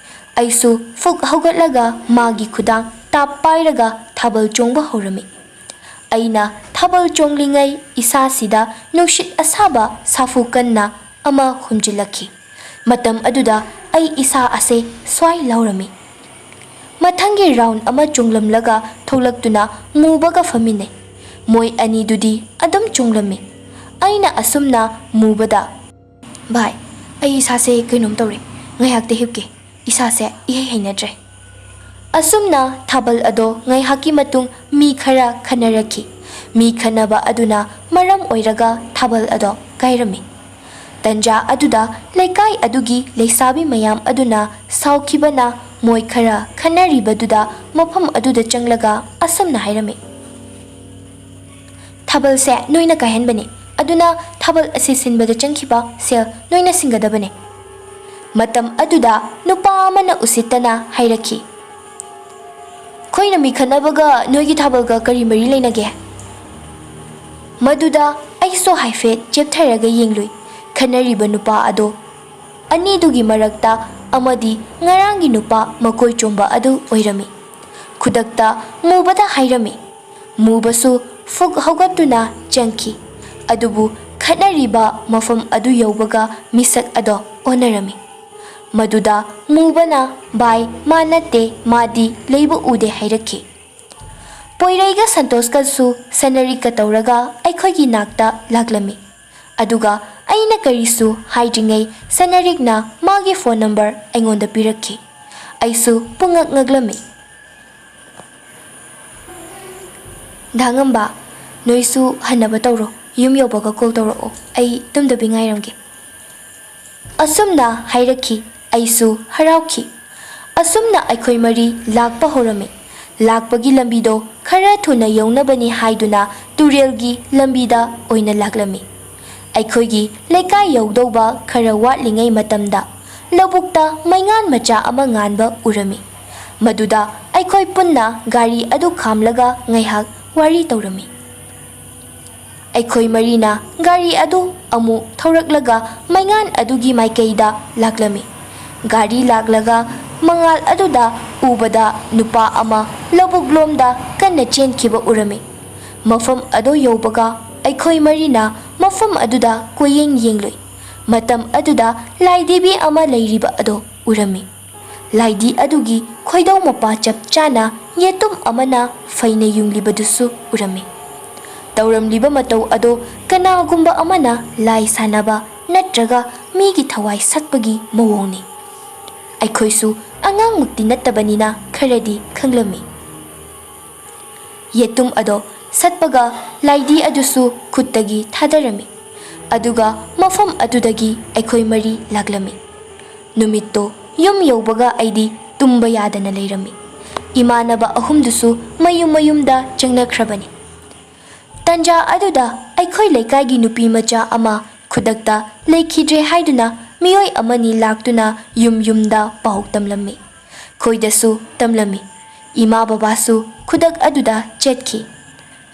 ꯑꯩꯁꯨ ꯐꯨꯛ ꯍꯧꯒꯠꯂꯒ ꯃꯥꯒꯤ ꯈꯨꯗꯥꯡ ꯇꯥꯞ ꯄꯥꯏꯔꯒ ꯊꯥꯕꯜ ꯆꯣꯡꯕ ꯍꯧꯔꯝꯃꯤ꯫ ꯑꯩꯅ ꯊꯥꯕꯜ ꯆꯣꯡꯂꯤꯉꯩ ꯏꯁꯥꯁꯤꯗ ꯅꯨꯡꯁꯤꯠ ꯑꯁꯥꯕ ꯁꯥꯐꯨ ꯀꯟꯅ ꯑꯃ ꯍꯨꯝꯖꯤꯜꯂꯛꯈꯤ꯫ ꯃꯇꯝ ꯑꯗꯨꯗ ꯑꯩ ꯏꯁꯥ ꯑꯁꯦ ꯁ꯭ꯋꯥꯏ ꯂꯧꯔꯝꯃꯤ꯫ ꯃꯊꯪꯒꯤ ꯔꯥꯎꯟ ꯑꯃ ꯆꯣꯡꯂꯝꯂꯒ ꯊꯣꯛꯂꯛꯇꯨꯅ ꯃꯨꯕꯒ ꯐꯝꯃꯤꯟꯅꯩ꯫ ꯃꯣꯏ ꯑꯅꯤꯗꯨꯗꯤ ꯑꯗꯨꯝ ꯆꯣꯡꯂꯝꯃꯤ꯫ ꯑꯩꯅ ꯑꯁꯨꯝꯅ ꯃꯨꯕꯗ, "ꯚꯥꯏ, ꯑꯩ ꯏꯁꯥꯁꯦ ꯀꯩꯅꯣꯝ ꯇꯧꯔꯦ꯫ ꯉꯥꯏꯍꯥꯛꯇ ꯍꯤꯞꯀꯦ꯫ ꯏꯁꯥꯁꯦ ꯏꯍꯩ ꯍꯩꯅꯗ꯭ꯔꯦ꯫" ꯑꯁꯨꯝꯅ ꯊꯥꯕꯜ ꯑꯗꯣ ꯉꯥꯏꯍꯥꯛꯀꯤ ꯃꯇꯨꯡ ꯃꯤ ꯈꯔ ꯈꯟꯅꯔꯛꯈꯤ꯫ ꯃꯤ ꯈꯟꯅꯕ ꯑꯗꯨꯅ ꯃꯔꯝ ꯑꯣꯏꯔꯒ ꯊꯥꯕꯜ ꯑꯗꯣ ꯀꯥꯏꯔꯝꯃꯤ꯫ ꯇꯟꯖꯥ ꯑꯗꯨꯗ ꯂꯩꯀꯥꯏ ꯑꯗꯨꯒꯤ ꯂꯩꯁꯥꯕꯤ ꯃꯌꯥꯝ ꯑꯗꯨꯅ ꯁꯥꯎꯈꯤꯕꯅ ꯃꯣꯏ ꯈꯔ ꯈꯟꯅꯔꯤꯕꯗꯨꯗ ꯃꯐꯝ ꯑꯗꯨꯗ ꯆꯪꯂꯒ ꯑꯁꯨꯝꯅ ꯍꯥꯏꯔꯝꯃꯤ, "ꯊꯥꯕꯜꯁꯦ ꯅꯣꯏꯅ ꯀꯥꯏꯍꯟꯕꯅꯤ, ꯑꯗꯨꯅ ꯊꯥꯕꯜ ꯑꯁꯤ ꯁꯤꯟꯕꯗ ꯆꯪꯈꯤꯕ ꯁꯦꯜ ꯅꯣꯏꯅ ꯁꯤꯡꯒꯗꯕꯅꯤ꯫" ꯃꯇꯝ ꯑꯗꯨꯗ ꯅꯨꯄꯥ ꯑꯃꯅ ꯎꯁꯤꯠꯇꯅ ꯍꯥꯏꯔꯛꯈꯤ, "ꯑꯩꯈꯣꯏꯅ ꯃꯤ ꯈꯠꯅꯕꯒ ꯅꯣꯏꯒꯤ ꯊꯥꯕꯜꯒ ꯀꯔꯤ ꯃꯔꯤ ꯂꯩꯅꯒꯦ?" ꯃꯗꯨꯗ ꯑꯩꯁꯨ ꯍꯥꯏꯐꯦꯠ ꯆꯦꯞꯊꯔꯒ ꯌꯦꯡꯂꯨꯏ꯫ ꯈꯠꯅꯔꯤꯕ ꯅꯨꯄꯥ ꯑꯗꯣ ꯑꯅꯤꯗꯨꯒꯤ ꯃꯔꯛꯇ ꯑꯃꯗꯤ ꯉꯔꯥꯡꯒꯤ ꯅꯨꯄꯥ ꯃꯀꯣꯏ ꯆꯣꯝꯕ ꯑꯗꯨ ꯑꯣꯏꯔꯝꯃꯤ꯫ ꯈꯨꯗꯛꯇ ꯃꯨꯕꯗ ꯍꯥꯏꯔꯝꯃꯤ꯫ ꯃꯨꯕꯁꯨ ꯐꯨꯛ ꯍꯧꯒꯠꯇꯨꯅ ꯆꯪꯈꯤ꯫ ꯑꯗꯨꯕꯨ ꯈꯠꯅꯔꯤꯕ ꯃꯐꯝ ꯑꯗꯨ ꯌꯧꯕꯒ ꯃꯤꯁꯛ ꯑꯗꯣ ꯑꯣꯟꯅꯔꯝꯃꯤ꯫ ꯃꯗꯨꯗ ꯃꯨꯕꯅ, "ꯚꯥꯏ, ꯃꯥ ꯅꯠꯇꯦ, ꯃꯥꯗꯤ ꯂꯩꯕ ꯎꯗꯦ" ꯍꯥꯏꯔꯛꯈꯤ꯫ ꯄꯣꯏꯔꯩꯒ ꯁꯟꯇꯣꯁꯀꯁꯨ ꯁꯅꯔꯤꯛꯀ ꯇꯧꯔꯒ ꯑꯩꯈꯣꯏꯒꯤ ꯅꯥꯛꯇ ꯂꯥꯛꯂꯝꯃꯤ꯫ ꯑꯗꯨꯒ ꯑꯩꯅ ꯀꯔꯤꯁꯨ ꯍꯥꯏꯗ꯭ꯔꯤꯉꯩ ꯁꯅꯔꯤꯛꯅ ꯃꯥꯒꯤ ꯐꯣꯟ ꯅꯝꯕꯔ ꯑꯩꯉꯣꯟꯗ ꯄꯤꯔꯛꯈꯤ꯫ ꯑꯩꯁꯨ ꯄꯨꯡꯉꯛ ꯉꯛꯂꯝꯃꯤ꯫ "ꯗꯥ ꯉꯝꯕ, ꯅꯣꯏꯁꯨ ꯍꯟꯅꯕ ꯇꯧꯔꯣ, ꯌꯨꯝ ꯌꯧꯕꯒ ꯀꯣꯜ ꯇꯧꯔꯛꯑꯣ, ꯑꯩ ꯇꯨꯝꯗꯕꯤ ꯉꯥꯏꯔꯝꯒꯦ꯫" ꯑꯁꯨꯝꯅ ꯍꯥꯏꯔꯛꯈꯤ꯫ ꯑꯩꯁꯨ ꯍꯔꯥꯎꯈꯤ꯫ ꯑꯁꯨꯝꯅ ꯑꯩꯈꯣꯏ ꯃꯔꯤ ꯂꯥꯛꯄ ꯍꯧꯔꯝꯃꯤ꯫ ꯂꯥꯛꯄꯒꯤ ꯂꯝꯕꯤꯗꯣ ꯈꯔ ꯊꯨꯅ ꯌꯧꯅꯕꯅꯤ ꯍꯥꯏꯗꯨꯅ ꯇꯨꯔꯦꯜꯒꯤ ꯂꯝꯕꯤꯗ ꯑꯣꯏꯅ ꯂꯥꯛꯂꯝꯃꯤ꯫ ꯑꯩꯈꯣꯏꯒꯤ ꯂꯩꯀꯥꯏ ꯌꯧꯗꯧꯕ ꯈꯔ ꯋꯥꯠꯂꯤꯉꯩ ꯃꯇꯝꯗ ꯂꯧꯕꯨꯛꯇ ꯃꯩꯉꯥꯟ ꯃꯆꯥ ꯑꯃ ꯉꯥꯟꯕ ꯎꯔꯝꯃꯤ꯫ ꯃꯗꯨꯗ ꯑꯩꯈꯣꯏ ꯄꯨꯟꯅ ꯒꯥꯔꯤ ꯑꯗꯨ ꯈꯥꯝꯂꯒ ꯉꯥꯏꯍꯥꯛ ꯋꯥꯔꯤ ꯇꯧꯔꯝꯃꯤ꯫ ꯑꯩꯈꯣꯏ ꯃꯔꯤꯅ ꯒꯥꯔꯤ ꯑꯗꯨ ꯑꯃꯨꯛ ꯊꯧꯔꯛꯂꯒ ꯃꯩꯉꯥꯟ ꯑꯗꯨꯒꯤ ꯃꯥꯏꯀꯩꯗ ꯂꯥꯛꯂꯝꯃꯤ꯫ ꯒꯥꯔꯤ ꯂꯥꯛꯂꯒ ꯃꯉꯥꯜ ꯑꯗꯨꯗ ꯎꯕꯗ ꯅꯨꯄꯥ ꯑꯃ ꯂꯧꯕꯨꯛ ꯂꯣꯝꯗ ꯀꯟꯅ ꯆꯦꯟꯈꯤꯕ ꯎꯔꯝꯃꯤ꯫ ꯃꯐꯝ ꯑꯗꯨ ꯌꯧꯕꯒ ꯑꯩꯈꯣꯏ ꯃꯔꯤꯅ ꯃꯐꯝ ꯑꯗꯨꯗ ꯀꯣꯏꯌꯦꯡ ꯌꯦꯡꯂꯨꯏ꯫ ꯃꯇꯝ ꯑꯗꯨꯗ ꯂꯥꯏꯗꯤꯕꯤ ꯑꯃ ꯂꯩꯔꯤꯕ ꯑꯗꯨ ꯎꯔꯝꯃꯤ꯫ ꯂꯥꯏꯗꯤ ꯑꯗꯨꯒꯤ ꯈꯣꯏꯗꯧ ꯃꯄꯥ ꯆꯞ ꯆꯥꯅ ꯌꯦꯇꯨꯝ ꯑꯃꯅ ꯐꯩꯅ ꯌꯨꯡꯂꯤꯕꯗꯨꯁꯨ ꯎꯔꯝꯃꯤ꯫ ꯇꯧꯔꯝꯂꯤꯕ ꯃꯇꯧ ꯑꯗꯣ ꯀꯅꯥꯒꯨꯝꯕ ꯑꯃꯅ ꯂꯥꯏ ꯁꯥꯟꯅꯕ ꯅꯠꯇ꯭ꯔꯒ ꯃꯤꯒꯤ ꯊꯋꯥꯏ ꯁꯠꯄꯒꯤ ꯃꯑꯣꯡꯅꯤ꯫ ꯑꯩꯈꯣꯏꯁꯨ ꯑꯉꯥꯡꯃꯛꯇꯤ ꯅꯠꯇꯕꯅꯤꯅ ꯈꯔꯗꯤ ꯈꯪꯂꯝꯃꯤ꯫ ꯌꯦꯇꯨꯝ ꯑꯗꯣ ꯁꯠꯄꯒ ꯂꯥꯏꯗꯤ ꯑꯗꯨꯁꯨ ꯈꯨꯠꯇꯒꯤ ꯊꯥꯗꯔꯝꯃꯤ꯫ ꯑꯗꯨꯒ ꯃꯐꯝ ꯑꯗꯨꯗꯒꯤ ꯑꯩꯈꯣꯏ ꯃꯔꯤ ꯂꯥꯛꯂꯝꯃꯤ꯫ ꯅꯨꯃꯤꯠꯇꯣ ꯌꯨꯝ ꯌꯧꯕꯒ ꯑꯩꯗꯤ ꯇꯨꯝꯕ ꯌꯥꯗꯅ ꯂꯩꯔꯝꯃꯤ꯫ ꯏꯃꯥꯟꯅꯕ ꯑꯍꯨꯝꯗꯨꯁꯨ ꯃꯌꯨꯝ ꯃꯌꯨꯝꯗ ꯆꯪꯅꯈ꯭ꯔꯕꯅꯤ꯫ ꯇꯟꯖꯥ ꯑꯗꯨꯗ ꯑꯩꯈꯣꯏ ꯂꯩꯀꯥꯏꯒꯤ ꯅꯨꯄꯤ ꯃꯆꯥ ꯑꯃ ꯈꯨꯗꯛꯇ ꯂꯩꯈꯤꯗ꯭ꯔꯦ ꯍꯥꯏꯗꯨꯅ ꯃꯤꯑꯣꯏ ꯑꯃꯅꯤ ꯂꯥꯛꯇꯨꯅ ꯌꯨꯝ ꯌꯨꯝꯗ ꯄꯥꯎ ꯇꯝꯂꯝꯃꯤ꯫ ꯈꯣꯏꯗꯁꯨ ꯇꯝꯂꯝꯃꯤ꯫ ꯏꯃꯥ ꯕꯕꯥꯁꯨ ꯈꯨꯗꯛ ꯑꯗꯨꯗ ꯆꯠꯈꯤ꯫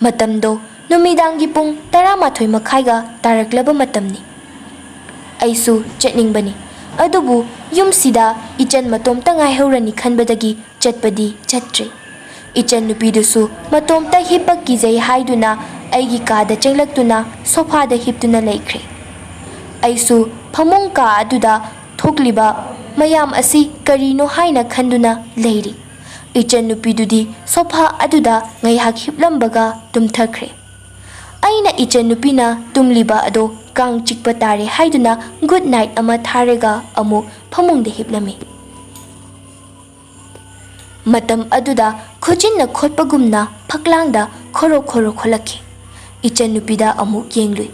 ꯃꯇꯝꯗꯣ ꯅꯨꯃꯤꯗꯥꯡꯒꯤ ꯄꯨꯡ ꯇꯔꯥꯃꯥꯊꯣꯏ ꯃꯈꯥꯏꯒ ꯇꯥꯔꯛꯂꯕ ꯃꯇꯝꯅꯤ꯫ ꯑꯩꯁꯨ ꯆꯠꯅꯤꯡꯕꯅꯤ, ꯑꯗꯨꯕꯨ ꯌꯨꯝꯁꯤꯗ ꯏꯆꯟ ꯃꯇꯣꯝꯇ ꯉꯥꯏꯍꯧꯔꯅꯤ ꯈꯟꯕꯗꯒꯤ ꯆꯠꯄꯗꯤ ꯆꯠꯇ꯭ꯔꯦ꯫ ꯏꯆꯟ ꯅꯨꯄꯤꯗꯨꯁꯨ ꯃꯇꯣꯝꯇ ꯍꯤꯞꯄ ꯀꯤꯖꯩ ꯍꯥꯏꯗꯨꯅ ꯑꯩꯒꯤ ꯀꯥꯗ ꯆꯪꯂꯛꯇꯨꯅ ꯁꯣꯐꯥꯗ ꯍꯤꯞꯇꯨꯅ ꯂꯩꯈ꯭ꯔꯦ꯫ ꯑꯩꯁꯨ ꯐꯃꯨꯡ ꯀꯥ ꯑꯗꯨꯗ ꯊꯣꯛꯂꯤꯕ ꯃꯌꯥꯝ ꯑꯁꯤ ꯀꯔꯤꯅꯣ ꯍꯥꯏꯅ ꯈꯟꯗꯨꯅ ꯂꯩꯔꯤ꯫ ꯏꯆꯟ ꯅꯨꯄꯤꯗꯨꯗꯤ ꯁꯣꯐꯥ ꯑꯗꯨꯗ ꯉꯥꯏꯍꯥꯛ ꯍꯤꯞꯂꯝꯕꯒ ꯇꯨꯝꯊꯈ꯭ꯔꯦ꯫ ꯑꯩꯅ ꯏꯆꯟ ꯅꯨꯄꯤꯅ ꯇꯨꯝꯂꯤꯕ ꯑꯗꯣ ꯀꯥꯡ ꯆꯤꯛꯄ ꯇꯥꯔꯦ ꯍꯥꯏꯗꯨꯅ ꯒꯨꯗ ꯅꯥꯏꯠ ꯑꯃ ꯊꯥꯔꯒ ꯑꯃꯨꯛ ꯐꯃꯨꯡꯗ ꯍꯤꯞꯂꯝꯃꯤ꯫ ꯃꯇꯝ ꯑꯗꯨꯗ ꯈꯨꯖꯤꯟꯅ ꯈꯣꯠꯄꯒꯨꯝꯅ ꯐꯛꯂꯥꯡꯗ ꯈꯣꯔꯣ ꯈꯣꯔꯣ ꯈꯣꯠꯂꯛꯈꯤ꯫ ꯏꯆꯟ ꯅꯨꯄꯤꯗ ꯑꯃꯨꯛ ꯌꯦꯡꯂꯨꯏ꯫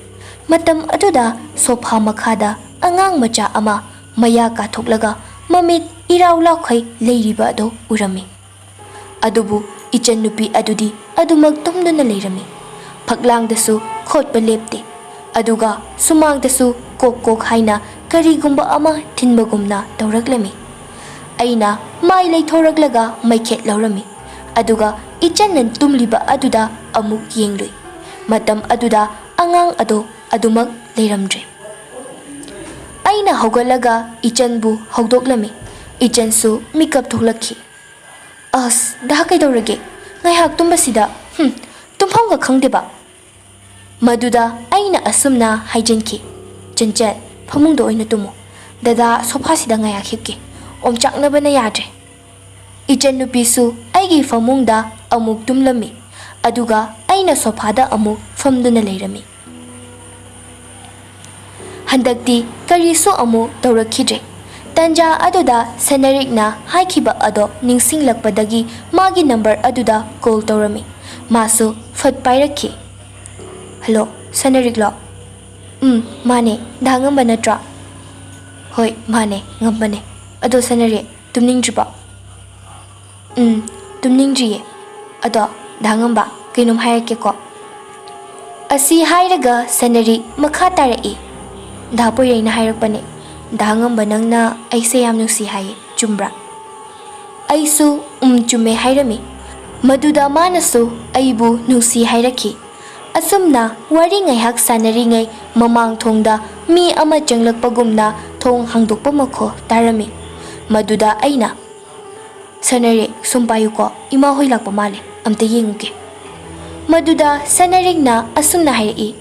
ꯃꯇꯝ ꯑꯗꯨꯗ ꯁꯣꯐꯥ ꯃꯈꯥꯗ ꯑꯉꯥꯡ ꯃꯆꯥ ꯑꯃ ꯃꯌꯥ ꯀꯥꯊꯣꯛꯂꯒ ꯃꯃꯤꯠ ꯏꯔꯥꯎ ꯂꯥꯎꯈꯩ ꯂꯩꯔꯤꯕ ꯑꯗꯨ ꯎꯔꯝꯃꯤ꯫ ꯑꯗꯨꯕꯨ ꯏꯆꯟ ꯅꯨꯄꯤ ꯑꯗꯨꯗꯤ ꯑꯗꯨꯃꯛ ꯇꯨꯝꯗꯨꯅ ꯂꯩꯔꯝꯃꯤ꯫ ꯐꯛꯂꯥꯡꯗꯁꯨ ꯈꯣꯠꯄ ꯂꯦꯞꯇꯦ꯫ ꯑꯗꯨꯒ ꯁꯨꯃꯥꯡꯗꯁꯨ ꯀꯣꯛ ꯀꯣꯛ ꯍꯥꯏꯅ ꯀꯔꯤꯒꯨꯝꯕ ꯑꯃ ꯊꯤꯟꯕꯒꯨꯝꯅ ꯇꯧꯔꯛꯂꯝꯃꯤ꯫ ꯑꯩꯅ ꯃꯥꯏ ꯂꯩꯊꯣꯔꯛꯂꯒ ꯃꯩꯈꯦꯠ ꯂꯧꯔꯝꯃꯤ꯫ ꯑꯗꯨꯒ ꯏꯆꯟꯅ ꯇꯨꯝꯂꯤꯕ ꯑꯗꯨꯗ ꯑꯃꯨꯛ ꯌꯦꯡꯂꯨꯏ꯫ ꯃꯇꯝ ꯑꯗꯨꯗ ꯑꯉꯥꯡ ꯑꯗꯣ ꯑꯗꯨꯃꯛ ꯂꯩꯔꯝꯗ꯭ꯔꯦ꯫ ꯑꯩꯅ ꯍꯧꯒꯠꯂꯒ ꯏꯆꯟꯕꯨ ꯍꯧꯗꯣꯛꯂꯝꯃꯤ꯫ ꯏꯆꯟꯁꯨ ꯃꯤꯀꯞ ꯊꯣꯛꯂꯛꯈꯤ꯫ "ꯑꯁ, ꯗꯥ ꯀꯩꯗꯧꯔꯒꯦ? ꯉꯥꯏꯍꯥꯛ ꯇꯨꯝꯕꯁꯤꯗ, ꯍꯨꯝ, ꯇꯨꯝꯐꯝꯒ ꯈꯪꯗꯦꯕ?" ꯃꯗꯨꯗ ꯑꯩꯅ ꯑꯁꯨꯝꯅ ꯍꯥꯏꯖꯤꯟꯈꯤ, "ꯆꯟꯆꯟ, ꯐꯃꯨꯡꯗ ꯑꯣꯏꯅ ꯇꯨꯝꯃꯨ꯫ ꯗꯗꯥ ꯁꯣꯐꯥꯁꯤꯗ ꯉꯥꯏꯍꯥꯛ ꯍꯤꯞꯀꯦ꯫ ꯑꯣꯝꯆꯥꯛꯅꯕꯅ ꯌꯥꯗ꯭ꯔꯦ꯫" ꯏꯆꯟꯅꯨꯄꯤꯁꯨ ꯑꯩꯒꯤ ꯐꯃꯨꯡꯗ ꯑꯃꯨꯛ ꯇꯨꯝꯂꯝꯃꯤ, ꯑꯗꯨꯒ ꯑꯩꯅ ꯁꯣꯐꯥꯗ ꯑꯃꯨꯛ ꯐꯝꯗꯨꯅ ꯂꯩꯔꯝꯃꯤ꯫ ꯍꯟꯗꯛꯇꯤ ꯀꯔꯤꯁꯨ ꯑꯃꯨꯛ ꯇꯧꯔꯛꯈꯤꯗ꯭ꯔꯦ꯫ ꯇꯟꯖꯥ ꯑꯗꯨꯗ ꯁꯅꯔꯤꯛꯅ ꯍꯥꯏꯈꯤꯕ ꯑꯗꯣ ꯅꯤꯡꯁꯤꯡꯂꯛꯄꯗꯒꯤ ꯃꯥꯒꯤ ꯅꯝꯕꯔ ꯑꯗꯨꯗ ꯀꯣꯜ ꯇꯧꯔꯝꯃꯤ꯫ ꯃꯥꯁꯨ ꯐꯠ ꯄꯥꯏꯔꯛꯈꯤ꯫ "ꯍꯜꯂꯣ, ꯁꯅꯔꯤꯛꯂꯣ?" "ꯎꯝ, ꯃꯥꯅꯦ꯫ ꯗꯥ ꯉꯝꯕ ꯅꯠꯇ꯭ꯔꯣ?" "ꯍꯣꯏ, ꯃꯥꯅꯦ, ꯉꯝꯕꯅꯦ꯫ ꯑꯗꯣ ꯁꯅꯔꯤꯛ, ꯇꯨꯝꯅꯤꯡꯗ꯭ꯔꯤꯕꯣ?" "ꯎꯝ, ꯇꯨꯝꯅꯤꯡꯗ꯭ꯔꯤꯌꯦ꯫ ꯑꯗꯣ, ꯗꯥ ꯉꯝꯕ, ꯀꯩꯅꯣꯝ ꯍꯥꯏꯔꯛꯀꯦꯀꯣ꯫" ꯑꯁꯤ ꯍꯥꯏꯔꯒ ꯁꯅꯔꯤꯛ ꯃꯈꯥ ꯇꯥꯔꯛꯏ, "ꯗꯥ ꯄꯣꯏꯔꯩꯅ ꯍꯥꯏꯔꯛꯄꯅꯦ, ꯗꯥ ꯉꯝꯕ ꯅꯪꯅ ꯑꯩꯁꯦ ꯌꯥꯝ ꯅꯨꯡꯁꯤ ꯍꯥꯏꯌꯦ, ꯆꯨꯝꯕ꯭ꯔꯥ?" ꯑꯩꯁꯨ "ꯎꯝ, ꯆꯨꯝꯃꯦ" ꯍꯥꯏꯔꯝꯃꯤ꯫ ꯃꯗꯨꯗ ꯃꯥꯅꯁꯨ ꯑꯩꯕꯨ ꯅꯨꯡꯁꯤ ꯍꯥꯏꯔꯛꯈꯤ꯫ ꯑꯁꯨꯝꯅ ꯋꯥꯔꯤ ꯉꯥꯏꯍꯥꯛ ꯁꯥꯟꯅꯔꯤꯉꯩ ꯃꯃꯥꯡ ꯊꯣꯡꯗ ꯃꯤ ꯑꯃ ꯆꯪꯂꯛꯄꯒꯨꯝꯅ ꯊꯣꯡ ꯍꯥꯡꯗꯣꯛꯄ ꯃꯈꯣꯜ ꯇꯥꯔꯝꯃꯤ꯫ ꯃꯗꯨꯗ ꯑꯩꯅ, "ꯁꯅꯔꯤꯛ, ꯁꯨꯝ ꯄꯥꯏꯌꯨꯀꯣ, ꯏꯃꯥ ꯍꯣꯏ ꯂꯥꯛꯄ ꯃꯥꯜꯂꯦ, ꯑꯝꯇ ꯌꯦꯡꯉꯨꯒꯦ꯫" ꯃꯗꯨꯗ ꯁꯅꯔꯤꯛꯅ ꯑꯁꯨꯝꯅ ꯍꯥꯏꯔꯛꯏ,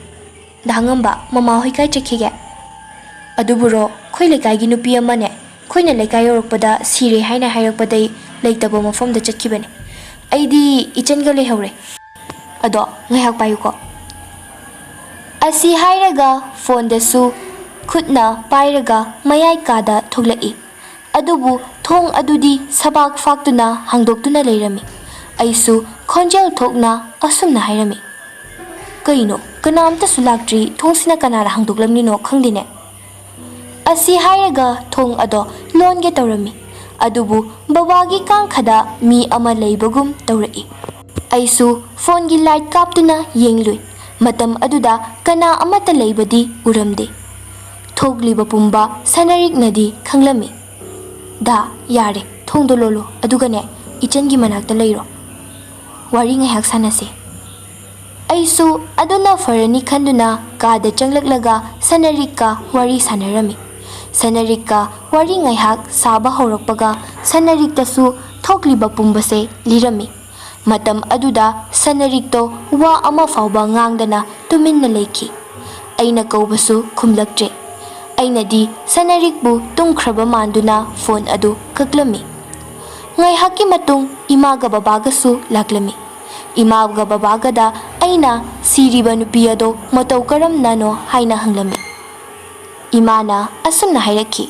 "ꯗꯥ ꯉꯝꯕ, ꯃꯃꯥ ꯍꯣꯏ ꯀꯥꯏ ꯆꯠꯈꯤꯒꯦ?" "ꯑꯗꯨꯕꯨꯔꯣ, ꯑꯩꯈꯣꯏ ꯂꯩꯀꯥꯏꯒꯤ ꯅꯨꯄꯤ ꯑꯃꯅꯦ, ꯑꯩꯈꯣꯏꯅ ꯂꯩꯀꯥꯏ ꯌꯧꯔꯛꯄꯗ ꯁꯤꯔꯦ ꯍꯥꯏꯅ ꯍꯥꯏꯔꯛꯄꯗꯩ ꯂꯩꯇꯕ ꯃꯐꯝꯗ ꯆꯠꯈꯤꯕꯅꯦ꯫ ꯑꯩꯗꯤ ꯏꯆꯟꯒ ꯂꯩꯍꯧꯔꯦ꯫ ꯑꯗꯣ, ꯉꯥꯏꯍꯥꯛ ꯄꯥꯏꯌꯨꯀꯣ꯫" ꯑꯁꯤ ꯍꯥꯏꯔꯒ ꯐꯣꯟꯗꯁꯨ ꯈꯨꯠꯅ ꯄꯥꯏꯔꯒ ꯃꯌꯥꯏ ꯀꯥꯗ ꯊꯣꯛꯂꯛꯏ꯫ ꯑꯗꯨꯕꯨ ꯊꯣꯡ ꯑꯗꯨꯗꯤ ꯁꯕꯥꯛ ꯐꯥꯛꯇꯨꯅ ꯍꯥꯡꯗꯣꯛꯇꯨꯅ ꯂꯩꯔꯝꯃꯤ꯫ ꯑꯩꯁꯨ ꯈꯣꯟꯖꯦꯜ ꯊꯣꯛꯅ ꯑꯁꯨꯝꯅ ꯍꯥꯏꯔꯝꯃꯤ, "ꯀꯩꯅꯣ, ꯀꯅꯥꯝꯇꯁꯨ ꯂꯥꯛꯇ꯭ꯔꯤ, ꯊꯣꯡꯁꯤꯅ ꯀꯅꯥꯅ ꯍꯥꯡꯗꯣꯛꯂꯝꯂꯤꯅꯣ ꯈꯪꯗꯦꯅꯦ꯫" ꯑꯁꯤ ꯍꯥꯏꯔꯒ ꯊꯣꯡ ꯑꯗꯣ ꯂꯣꯟꯒꯦ ꯇꯧꯔꯝꯃꯤ, ꯑꯗꯨꯕꯨ ꯕꯕꯥꯒꯤ ꯀꯥꯡꯈꯗ ꯃꯤ ꯑꯃ ꯂꯩꯕꯒꯨꯝ ꯇꯧꯔꯛꯏ꯫ ꯑꯩꯁꯨ ꯐꯣꯟꯒꯤ ꯂꯥꯏꯠ ꯀꯥꯞꯇꯨꯅ ꯌꯦꯡꯂꯨꯏ꯫ ꯃꯇꯝ ꯑꯗꯨꯗ ꯀꯅꯥ ꯑꯃꯠꯇ ꯂꯩꯕꯗꯤ ꯎꯔꯝꯗꯦ꯫ ꯊꯣꯛꯂꯤꯕ ꯄꯨꯝꯕ ꯁꯅꯔꯤꯛꯅꯗꯤ ꯈꯪꯂꯝꯃꯤ꯫ "ꯗꯥ, ꯌꯥꯔꯦ, ꯊꯣꯡꯗꯣ ꯂꯣꯜꯂꯣ, ꯑꯗꯨꯒꯅꯦ, ꯏꯆꯟꯒꯤ ꯃꯅꯥꯛꯇ ꯂꯩꯔꯣ꯫ ꯋꯥꯔꯤ ꯉꯥꯏꯍꯥꯛ ꯁꯥꯟꯅꯁꯦ꯫" ꯑꯩꯁꯨ ꯑꯗꯨꯅ ꯐꯔꯅꯤ ꯈꯟꯗꯨꯅ ꯀꯥꯗ ꯆꯪꯂꯛꯂꯒ ꯁꯅꯔꯤꯛꯀ ꯋꯥꯔꯤ ꯁꯥꯟꯅꯔꯝꯃꯤ꯫ ꯁꯅꯔꯤꯛꯀ ꯋꯥꯔꯤ ꯉꯥꯏꯍꯥꯛ ꯁꯥꯕ ꯍꯧꯔꯛꯄꯒ ꯁꯅꯔꯤꯛꯇꯁꯨ ꯊꯣꯛꯂꯤꯕ ꯄꯨꯝꯕꯁꯦ ꯂꯤꯔꯝꯃꯤ꯫ ꯃꯇꯝ ꯑꯗꯨꯗ ꯁꯅꯔꯤꯛꯇꯣ ꯋꯥ ꯑꯃ ꯐꯥꯎꯕ ꯉꯥꯡꯗꯅ ꯇꯨꯃꯤꯟꯅ ꯂꯩꯈꯤ꯫ ꯑꯩꯅ ꯀꯧꯕꯁꯨ ꯈꯨꯝꯂꯛꯇ꯭ꯔꯦ꯫ ꯑꯩꯅꯗꯤ ꯁꯅꯔꯤꯛꯄꯨ ꯇꯨꯝꯈ꯭ꯔꯕ ꯃꯥꯟꯗꯨꯅ ꯐꯣꯟ ꯑꯗꯨ ꯀꯛꯂꯝꯃꯤ꯫ ꯉꯥꯏꯍꯥꯛꯀꯤ ꯃꯇꯨꯡ ꯏꯃꯥꯒ ꯕꯕꯥꯒꯁꯨ ꯂꯥꯛꯂꯝꯃꯤ꯫ ꯏꯃꯥꯒ ꯕꯕꯥꯒꯗ ꯑꯩꯅ ꯁꯤꯔꯤꯕ ꯅꯨꯄꯤ ꯑꯗꯣ ꯃꯇꯧ ꯀꯔꯝꯅꯅꯣ ꯍꯥꯏꯅ ꯍꯪꯂꯝꯃꯤ꯫ ꯏꯃꯥꯅ ꯑꯁꯨꯝꯅ ꯍꯥꯏꯔꯛꯈꯤ,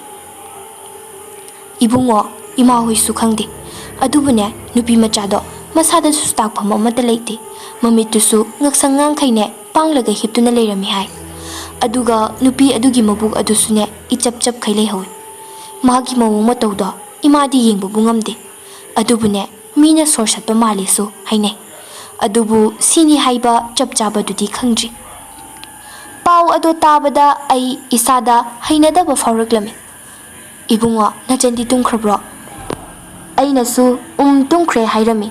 "ꯏꯕꯨꯡꯉꯣ, ꯏꯃꯥ ꯍꯣꯏꯁꯨ ꯈꯪꯗꯦ꯫ ꯑꯗꯨꯕꯨꯅꯦ, ꯅꯨꯄꯤ ꯃꯆꯥꯗꯣ ꯃꯁꯥꯗꯁꯨ ꯇꯥꯛꯐꯝ ꯑꯃꯠꯇ ꯂꯩꯇꯦ꯫ ꯃꯃꯤꯠꯇꯨꯁꯨ ꯉꯛꯁꯪ ꯉꯥꯡꯈꯩꯅꯦ ꯄꯥꯡꯂꯒ ꯍꯤꯞꯇꯨꯅ ꯂꯩꯔꯝꯃꯤ ꯍꯥꯏ꯫ ꯑꯗꯨꯒ ꯅꯨꯄꯤ ꯑꯗꯨꯒꯤ ꯃꯕꯨꯛ ꯑꯗꯨꯁꯨꯅꯦ ꯏꯆꯞ ꯆꯞꯈꯩ ꯂꯩꯍꯧꯏ꯫ ꯃꯥꯒꯤ ꯃꯑꯣꯡ ꯃꯇꯧꯗꯣ ꯏꯃꯥꯗꯤ ꯌꯦꯡꯕꯕꯨ ꯉꯝꯗꯦ꯫ ꯑꯗꯨꯕꯨꯅꯦ, ꯃꯤꯅ ꯁꯣꯔ ꯁꯠꯄ ꯃꯥꯜꯂꯦꯁꯨ ꯍꯥꯏꯅꯩ꯫ ꯑꯗꯨꯕꯨ ꯁꯤꯅꯤ ꯍꯥꯏꯕ ꯆꯞ ꯆꯥꯕꯗꯨꯗꯤ ꯈꯪꯗ꯭ꯔꯤ꯫" ꯄꯥꯎ ꯑꯗꯣ ꯇꯥꯕꯗ ꯑꯩ ꯏꯁꯥꯗ ꯍꯩꯅꯗꯕ ꯐꯥꯎꯔꯛꯂꯝꯃꯤ꯫ "ꯏꯕꯨꯡꯉꯣ, ꯅꯆꯟꯗꯤ ꯇꯨꯝꯈ꯭ꯔꯕ꯭ꯔꯣ?" ꯑꯩꯅꯁꯨ "ꯎꯝ, ꯇꯨꯝꯈ꯭ꯔꯦ" ꯍꯥꯏꯔꯝꯃꯤ꯫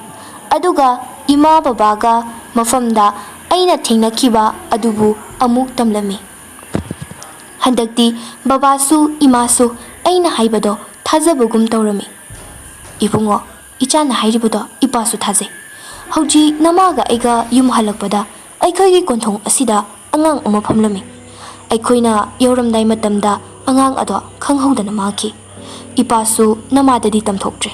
ꯑꯗꯨꯒ ꯏꯃꯥ ꯕꯕꯥꯒ ꯃꯐꯝꯗ ꯑꯩꯅ ꯊꯦꯡꯅꯈꯤꯕ ꯑꯗꯨꯕꯨ ꯑꯃꯨꯛ ꯇꯝꯂꯝꯃꯤ꯫ ꯍꯟꯗꯛꯇꯤ ꯕꯕꯥꯁꯨ ꯏꯃꯥꯁꯨ ꯑꯩꯅ ꯍꯥꯏꯕꯗꯣ ꯊꯥꯖꯕꯒꯨꯝ ꯇꯧꯔꯝꯃꯤ꯫ "ꯏꯕꯨꯡꯉꯣ, ꯏꯆꯥꯅ ꯍꯥꯏꯔꯤꯕꯗꯣ ꯏꯄꯥꯁꯨ ꯊꯥꯖꯩ꯫ ꯍꯧꯖꯤꯛ ꯅꯃꯥꯒ ꯑꯩꯒ ꯌꯨꯝ ꯍꯜꯂꯛꯄꯗ ꯑꯩꯈꯣꯏꯒꯤ ꯀꯣꯟꯊꯣꯡ ꯑꯁꯤꯗ ꯑꯉꯥꯡ ꯑꯃ ꯐꯝꯂꯝꯃꯤ꯫ ꯑꯩꯈꯣꯏꯅ ꯌꯧꯔꯝꯗꯥꯏ ꯃꯇꯝꯗ ꯑꯉꯥꯡ ꯑꯗꯣ ꯈꯪꯍꯧꯗꯅ ꯃꯥꯡꯈꯤ꯫ ꯏꯄꯥꯁꯨ ꯅꯃꯥꯗꯗꯤ ꯇꯝꯊꯣꯛꯇ꯭ꯔꯦ꯫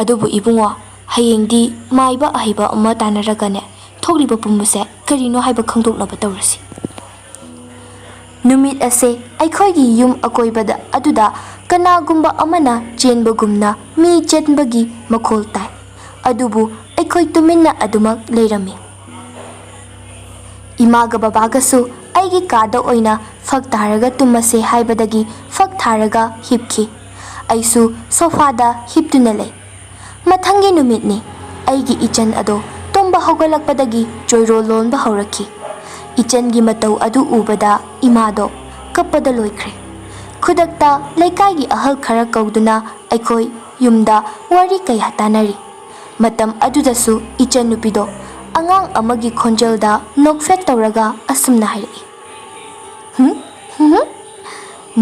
ꯑꯗꯨꯕꯨ ꯏꯕꯨꯡꯉꯣ, ꯍꯌꯦꯡꯗꯤ ꯃꯥꯏꯕ ꯑꯍꯩꯕ ꯑꯃ ꯇꯥꯟꯅꯔꯒꯅꯦ, ꯊꯣꯛꯂꯤꯕ ꯄꯨꯝꯕꯁꯦ ꯀꯔꯤꯅꯣ ꯍꯥꯏꯕ ꯈꯪꯗꯣꯛꯅꯕ ꯇꯧꯔꯁꯤ꯫" ꯅꯨꯃꯤꯠ ꯑꯁꯦ ꯑꯩꯈꯣꯏꯒꯤ ꯌꯨꯝ ꯑꯀꯣꯏꯕꯗ ꯑꯗꯨꯗ ꯀꯅꯥꯒꯨꯝꯕ ꯑꯃꯅ ꯆꯦꯟꯕꯒꯨꯝꯅ ꯃꯤ ꯆꯦꯟꯕꯒꯤ ꯃꯈꯣꯜ ꯇꯥꯏ꯫ ꯑꯗꯨꯕꯨ ꯑꯩꯈꯣꯏ ꯇꯨꯃꯤꯟꯅ ꯑꯗꯨꯃꯛ ꯂꯩꯔꯝꯃꯤ꯫ ꯏꯃꯥꯒ ꯕꯕꯥꯒꯁꯨ ꯑꯩꯒꯤ ꯀꯥꯗ ꯑꯣꯏꯅ ꯐꯛ ꯊꯥꯔꯒ ꯇꯨꯝꯃꯁꯦ ꯍꯥꯏꯕꯗꯒꯤ ꯐꯛ ꯊꯥꯔꯒ ꯍꯤꯞꯈꯤ꯫ ꯑꯩꯁꯨ ꯁꯣꯐꯥꯗ ꯍꯤꯞꯇꯨꯅ ꯂꯩ꯫ ꯃꯊꯪꯒꯤ ꯅꯨꯃꯤꯠꯅꯤ꯫ ꯑꯩꯒꯤ ꯏꯆꯟ ꯑꯗꯣ ꯇꯨꯝꯕ ꯍꯧꯒꯠꯂꯛꯄꯗꯒꯤ ꯆꯣꯏꯔꯣꯜ ꯂꯣꯟꯕ ꯍꯧꯔꯛꯈꯤ꯫ ꯏꯆꯟꯒꯤ ꯃꯇꯧ ꯑꯗꯨ ꯎꯕꯗ ꯏꯃꯥꯗꯣ ꯀꯞꯄꯗ ꯂꯣꯏꯈ꯭ꯔꯦ꯫ ꯈꯨꯗꯛꯇ ꯂꯩꯀꯥꯏꯒꯤ ꯑꯍꯜ ꯈꯔ ꯀꯧꯗꯨꯅ ꯑꯩꯈꯣꯏ ꯌꯨꯝꯗ ꯋꯥꯔꯤ ꯀꯌꯥ ꯇꯥꯅꯔꯤ꯫ ꯃꯇꯝ ꯑꯗꯨꯗꯁꯨ ꯏꯆꯟꯅꯨꯄꯤꯗꯣ ꯑꯉꯥꯡ ꯑꯃꯒꯤ ꯈꯣꯟꯖꯦꯜꯗ ꯅꯣꯛꯐꯦꯠ ꯇꯧꯔꯒ ꯑꯁꯨꯝꯅ ꯍꯥꯏꯔꯛꯏ, "ꯍꯨꯝ? ꯍꯨꯝ?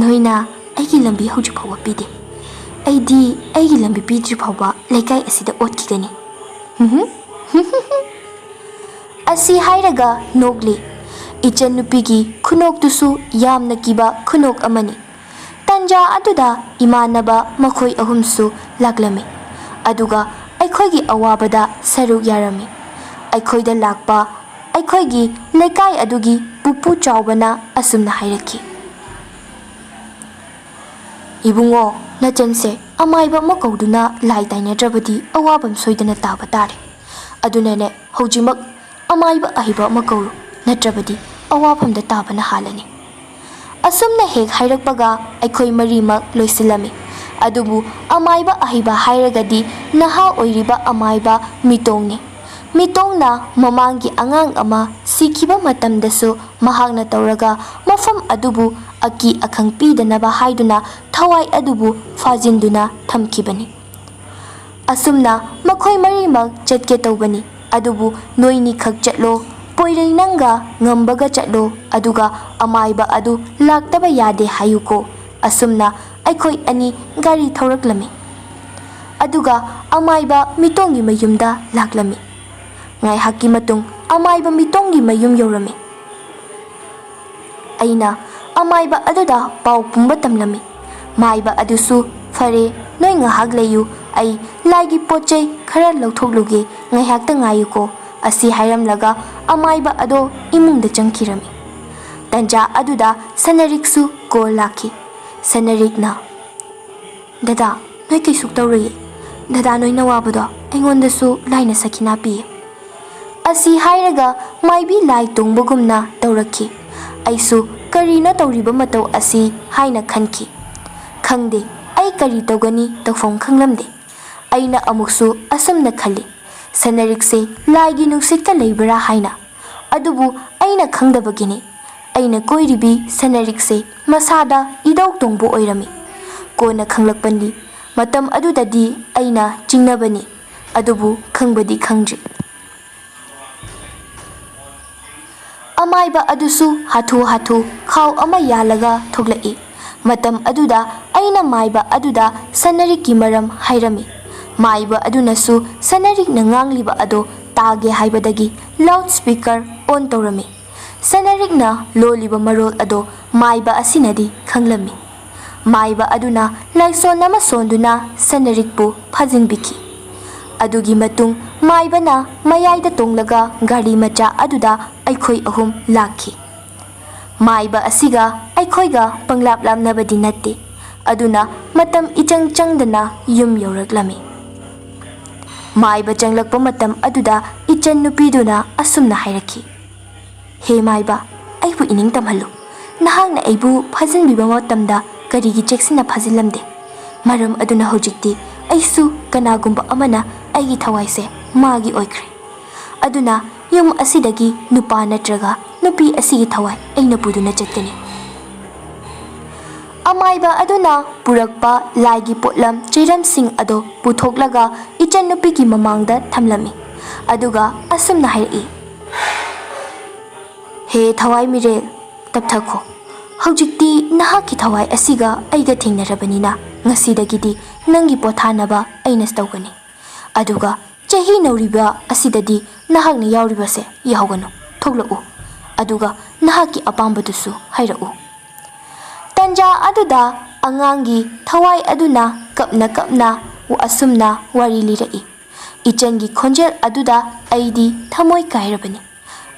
ꯅꯣꯏꯅ ꯑꯩꯒꯤ ꯂꯝꯕꯤ ꯍꯧꯖꯤꯛ ꯐꯥꯎꯕ ꯄꯤꯗꯦ꯫ ꯑꯩꯗꯤ ꯑꯩꯒꯤ ꯂꯝꯕꯤ ꯄꯤꯗ꯭ꯔꯤ ꯐꯥꯎꯕ ꯂꯩꯀꯥꯏ ꯑꯁꯤꯗ ꯑꯣꯠꯈꯤꯒꯅꯤ꯫ ꯍꯨꯝ? ꯍꯨꯝ?" ꯑꯁꯤ ꯍꯥꯏꯔꯒ ꯅꯣꯛꯂꯤ꯫ ꯏꯆꯟꯅꯨꯄꯤꯒꯤ ꯈꯨꯅꯣꯛꯇꯨꯁꯨ ꯌꯥꯝꯅ ꯀꯤꯕ ꯈꯨꯅꯣꯛ ꯑꯃꯅꯤ꯫ ꯇꯟꯖꯥ ꯑꯗꯨꯗ ꯏꯃꯥꯟꯅꯕ ꯃꯈꯣꯏ ꯑꯍꯨꯝꯁꯨ ꯂꯥꯛꯂꯝꯃꯤ, ꯑꯗꯨꯒ ꯑꯩꯈꯣꯏꯒꯤ ꯑꯋꯥꯕꯗ ꯁꯔꯨꯛ ꯌꯥꯔꯝꯃꯤ꯫ ꯑꯩꯈꯣꯏꯗ ꯂꯥꯛꯄ ꯑꯩꯈꯣꯏꯒꯤ ꯂꯩꯀꯥꯏ ꯑꯗꯨꯒꯤ ꯄꯨꯄꯨ ꯆꯥꯎꯕꯅ ꯑꯁꯨꯝꯅ ꯍꯥꯏꯔꯛꯈꯤ, "ꯏꯕꯨꯡꯉꯣ, ꯅꯆꯟꯁꯦ ꯑꯃꯥꯏꯕ ꯑꯃ ꯀꯧꯗꯨꯅ ꯂꯥꯏ ꯇꯥꯏꯅꯗ꯭ꯔꯕꯗꯤ ꯑꯋꯥꯐꯝ ꯁꯣꯏꯗꯅ ꯇꯥꯕ ꯇꯥꯔꯦ꯫ ꯑꯗꯨꯅꯅꯦ, ꯍꯧꯖꯤꯛꯃꯛ ꯑꯃꯥꯏꯕ ꯑꯍꯩꯕ ꯑꯃ ꯀꯧꯔꯨ, ꯅꯠꯇ꯭ꯔꯕꯗꯤ ꯑꯋꯥꯐꯝꯗ ꯇꯥꯕꯅ ꯍꯥꯜꯂꯅꯤ꯫" ꯑꯁꯨꯝꯅ ꯍꯦꯛ ꯍꯥꯏꯔꯛꯄꯒ ꯑꯩꯈꯣꯏ ꯃꯔꯤꯃꯛ ꯂꯣꯏꯁꯤꯜꯂꯝꯃꯤ꯫ ꯑꯗꯨꯕꯨ ꯑꯃꯥꯏꯕ ꯑꯍꯩꯕ ꯍꯥꯏꯔꯒꯗꯤ ꯅꯍꯥ ꯑꯣꯏꯔꯤꯕ ꯑꯃꯥꯏꯕ ꯃꯤꯇꯣꯡꯅꯤ꯫ ꯃꯤꯇꯣꯡꯅ ꯃꯃꯥꯡꯒꯤ ꯑꯉꯥꯡ ꯑꯃ ꯁꯤꯈꯤꯕ ꯃꯇꯝꯗꯁꯨ ꯃꯍꯥꯛꯅ ꯇꯧꯔꯒ ꯃꯐꯝ ꯑꯗꯨꯕꯨ ꯑꯀꯤ ꯑꯈꯪ ꯄꯤꯗꯅꯕ ꯍꯥꯏꯗꯨꯅ ꯊꯋꯥꯏ ꯑꯗꯨꯕꯨ ꯐꯥꯖꯤꯟꯗꯨꯅ ꯊꯝꯈꯤꯕꯅꯤ꯫ ꯑꯁꯨꯝꯅ ꯃꯈꯣꯏ ꯃꯔꯤꯃꯛ ꯆꯠꯀꯦ ꯇꯧꯕꯅꯤ, ꯑꯗꯨꯕꯨ ꯅꯣꯏꯅꯤꯈꯛ ꯆꯠꯂꯣ, ꯄꯣꯏꯔꯩ ꯅꯪꯒ ꯉꯝꯕꯒ ꯆꯠꯂꯣ, ꯑꯗꯨꯒ ꯑꯃꯥꯏꯕ ꯑꯗꯨ ꯂꯥꯛꯇꯕ ꯌꯥꯗꯦ ꯍꯥꯏꯌꯨꯀꯣ꯫ ꯑꯁꯨꯝꯅ ꯑꯩꯈꯣꯏ ꯑꯅꯤ ꯒꯥꯔꯤ ꯊꯧꯔꯛꯂꯝꯃꯤ꯫ ꯑꯗꯨꯒ ꯑꯃꯥꯏꯕ ꯃꯤꯇꯣꯡꯒꯤ ꯃꯌꯨꯝꯗ ꯂꯥꯛꯂꯝꯃꯤ꯫ ꯉꯥꯏꯍꯥꯛꯀꯤ ꯃꯇꯨꯡ ꯑꯃꯥꯏꯕ ꯃꯤꯇꯣꯡꯒꯤ ꯃꯌꯨꯝ ꯌꯧꯔꯝꯃꯤ꯫ ꯑꯩꯅ ꯑꯃꯥꯏꯕ ꯑꯗꯨꯗ ꯄꯥꯎ ꯄꯨꯝꯕ ꯇꯝꯂꯝꯃꯤ꯫ ꯃꯥꯏꯕ ꯑꯗꯨꯁꯨ, "ꯐꯔꯦ, ꯅꯣꯏ ꯉꯥꯏꯍꯥꯛ ꯂꯩꯌꯨ, ꯑꯩ ꯂꯥꯏꯒꯤ ꯄꯣꯠ ꯆꯩ ꯈꯔ ꯂꯧꯊꯣꯛꯂꯨꯒꯦ, ꯉꯥꯏꯍꯥꯛꯇ ꯉꯥꯏꯌꯨꯀꯣ", ꯑꯁꯤ ꯍꯥꯏꯔꯝꯂꯒ ꯑꯃꯥꯏꯕ ꯑꯗꯣ ꯏꯃꯨꯡꯗ ꯆꯪꯈꯤꯔꯝꯃꯤ꯫ ꯇꯟꯖꯥ ꯑꯗꯨꯗ ꯁꯅꯔꯤꯛꯁꯨ ꯀꯣꯜ ꯂꯥꯛꯈꯤ꯫ ꯁꯅꯔꯤꯛꯅ, "ꯗꯗꯥ, ꯅꯣꯏ ꯀꯩꯁꯨ ꯇꯧꯔꯣꯏꯌꯦ꯫ ꯗꯗꯥ, ꯅꯣꯏꯅ ꯋꯥꯕꯗꯣ ꯑꯩꯉꯣꯟꯗꯁꯨ ꯂꯥꯏꯅ ꯁꯈꯤꯅꯥ ꯄꯤꯌꯦ", ꯑꯁꯤ ꯍꯥꯏꯔꯒ ꯃꯥꯏꯕꯤ ꯂꯥꯏ ꯇꯣꯡꯕꯒꯨꯝꯅ ꯇꯧꯔꯛꯈꯤ꯫ ꯑꯩꯁꯨ "ꯀꯔꯤꯅꯣ ꯇꯧꯔꯤꯕ ꯃꯇꯧ ꯑꯁꯤ?" ꯍꯥꯏꯅ ꯈꯟꯈꯤ꯫ ꯈꯪꯗꯦ, ꯑꯩ ꯀꯔꯤ ꯇꯧꯒꯅꯤ, ꯇꯧꯐꯝ ꯈꯪꯂꯝꯗꯦ꯫ ꯑꯩꯅ ꯑꯃꯨꯛꯁꯨ ꯑꯁꯨꯝꯅ ꯈꯜꯂꯤ, "ꯁꯅꯔꯤꯛꯁꯦ ꯂꯥꯏꯒꯤ ꯅꯨꯡꯁꯤꯠꯀ ꯂꯩꯕ꯭ꯔꯥ?" ꯍꯥꯏꯅ꯫ ꯑꯗꯨꯕꯨ ꯑꯩꯅ ꯈꯪꯗꯕꯒꯤꯅꯤ꯫ ꯑꯩꯅ ꯀꯣꯏꯔꯤꯕꯤ ꯁꯅꯔꯤꯛꯁꯦ ꯃꯁꯥꯗ ꯏꯗꯧ ꯇꯣꯡꯕ ꯑꯣꯏꯔꯝꯃꯤ꯫ ꯀꯣꯟꯅ ꯈꯪꯂꯛꯄꯅꯤ꯫ ꯃꯇꯝ ꯑꯗꯨꯗꯗꯤ ꯑꯩꯅ ꯆꯤꯡꯅꯕꯅꯤ, ꯑꯗꯨꯕꯨ ꯈꯪꯕꯗꯤ ꯈꯪꯗ꯭ꯔꯤ꯫ ꯑꯃꯥꯏꯕ ꯑꯗꯨꯁꯨ ꯍꯥꯊꯨ ꯍꯥꯊꯨ ꯈꯥꯎ ꯑꯃ ꯌꯥꯜꯂꯒ ꯊꯣꯛꯂꯛꯏ꯫ ꯃꯇꯝ ꯑꯗꯨꯗ ꯑꯩꯅ ꯃꯥꯏꯕ ꯑꯗꯨꯗ ꯁꯅꯔꯤꯛꯀꯤ ꯃꯔꯝ ꯍꯥꯏꯔꯝꯃꯤ꯫ ꯃꯥꯏꯕ ꯑꯗꯨꯅꯁꯨ ꯁꯅꯔꯤꯛꯅ ꯉꯥꯡꯂꯤꯕ ꯑꯗꯣ ꯇꯥꯒꯦ ꯍꯥꯏꯕꯗꯒꯤ loudspeaker on ꯇꯧꯔꯝꯃꯤ꯫ ꯁꯅꯔꯤꯛꯅ ꯂꯣꯜꯂꯤꯕ ꯃꯔꯣꯜ ꯑꯗꯣ ꯃꯥꯏꯕ ꯑꯁꯤꯅꯗꯤ ꯈꯪꯂꯝꯃꯤ꯫ ꯃꯥꯏꯕ ꯑꯗꯨꯅ ꯂꯥꯏꯁꯣꯟ ꯑꯃ ꯁꯣꯟꯗꯨꯅ ꯁꯅꯔꯤꯛꯄꯨ ꯐꯥꯖꯤꯟꯕꯤꯈꯤ꯫ ꯑꯗꯨꯒꯤ ꯃꯇꯨꯡ ꯃꯥꯏꯕꯅ ꯃꯌꯥꯏꯗ ꯇꯣꯡꯂꯒ ꯒꯥꯔꯤ ꯃꯆꯥ ꯑꯗꯨꯗ ꯑꯩꯈꯣꯏ ꯑꯍꯨꯝ ꯂꯥꯛꯈꯤ꯫ ꯃꯥꯏꯕ ꯑꯁꯤꯒ ꯑꯩꯈꯣꯏꯒ ꯄꯪꯂꯥꯞ ꯂꯥꯞꯅꯕꯗꯤ ꯅꯠꯇꯦ, ꯑꯗꯨꯅ ꯃꯇꯝ ꯏꯆꯪ ꯆꯪꯗꯅ ꯌꯨꯝ ꯌꯧꯔꯛꯂꯝꯃꯤ꯫ ꯃꯥꯏꯕ ꯆꯪꯂꯛꯄ ꯃꯇꯝ ꯑꯗꯨꯗ ꯏꯆꯟ ꯅꯨꯄꯤꯗꯨꯅ ꯑꯁꯨꯝꯅ ꯍꯥꯏꯔꯛꯈꯤ, "ꯍꯦ ꯃꯥꯏꯕ, ꯑꯩꯕꯨ ꯏꯅꯤꯡ ꯇꯝꯍꯜꯂꯨ꯫ ꯅꯍꯥꯛꯅ ꯑꯩꯕꯨ ꯐꯥꯖꯤꯟꯕꯤꯕ ꯃꯇꯝꯗ ꯀꯔꯤꯒꯤ ꯆꯦꯛꯁꯤꯟꯅ ꯐꯥꯖꯤꯜꯂꯝꯗꯦ? ꯃꯔꯝ ꯑꯗꯨꯅ ꯍꯧꯖꯤꯛꯇꯤ ꯑꯩꯁꯨ ꯀꯅꯥꯒꯨꯝꯕ ꯑꯃꯅ ꯑꯩꯒꯤ ꯊꯋꯥꯏꯁꯦ ꯃꯥꯒꯤ ꯑꯣꯏꯈ꯭ꯔꯦ꯫ ꯑꯗꯨꯅ ꯌꯨꯝ ꯑꯁꯤꯗꯒꯤ ꯅꯨꯄꯥ ꯅꯠꯇ꯭ꯔꯒ ꯅꯨꯄꯤ ꯑꯁꯤꯒꯤ ꯊꯋꯥꯏ ꯑꯩꯅ ꯄꯨꯗꯨꯅ ꯆꯠꯀꯅꯤ꯫" ꯑꯃꯥꯏꯕ ꯑꯗꯨꯅ ꯄꯨꯔꯛꯄ ꯂꯥꯏꯒꯤ ꯄꯣꯠꯂꯝ ꯆꯩꯔꯝꯁꯤꯡ ꯑꯗꯨ ꯄꯨꯊꯣꯛꯂꯒ ꯏꯆꯟꯅꯨꯄꯤꯒꯤ ꯃꯃꯥꯡꯗ ꯊꯝꯂꯝꯃꯤ꯫ ꯑꯗꯨꯒ ꯑꯁꯨꯝꯅ ꯍꯥꯏꯔꯛꯏ, "ꯍꯦ ꯊꯋꯥꯏ ꯃꯤꯔꯦꯜ, ꯇꯞꯊꯈꯣ꯫ ꯍꯧꯖꯤꯛꯇꯤ ꯅꯍꯥꯛꯀꯤ ꯊꯋꯥꯏ ꯑꯁꯤꯒ ꯑꯩꯒ ꯊꯦꯡꯅꯔꯕꯅꯤꯅ ꯉꯁꯤꯗꯒꯤꯗꯤ ꯅꯪꯒꯤ ꯄꯣꯊꯥꯅꯕ ꯑꯩꯅ ꯇꯧꯒꯅꯤ꯫ ꯑꯗꯨꯒ ꯆꯍꯤ ꯅꯧꯔꯤꯕ ꯑꯁꯤꯗꯗꯤ ꯅꯍꯥꯛꯅ ꯌꯥꯎꯔꯤꯕꯁꯦ ꯌꯥꯎꯒꯅꯨ꯫ ꯊꯣꯛꯂꯛꯎ꯫ ꯑꯗꯨꯒ ꯅꯍꯥꯛꯀꯤ ꯑꯄꯥꯝꯕꯗꯨꯁꯨ ꯍꯥꯏꯔꯛꯎ꯫" ꯇꯟꯖꯥ ꯑꯗꯨꯗ ꯑꯉꯥꯡꯒꯤ ꯊꯋꯥꯏ ꯑꯗꯨꯅ ꯀꯞꯅ ꯀꯞꯅ ꯑꯁꯨꯝꯅ ꯋꯥꯔꯤ ꯂꯤꯔꯛꯏ, "ꯏꯆꯟꯒꯤ ꯈꯣꯟꯖꯦꯜ ꯑꯗꯨꯗ ꯑꯩꯗꯤ ꯊꯃꯣꯏ ꯀꯥꯏꯔꯕꯅꯤ꯫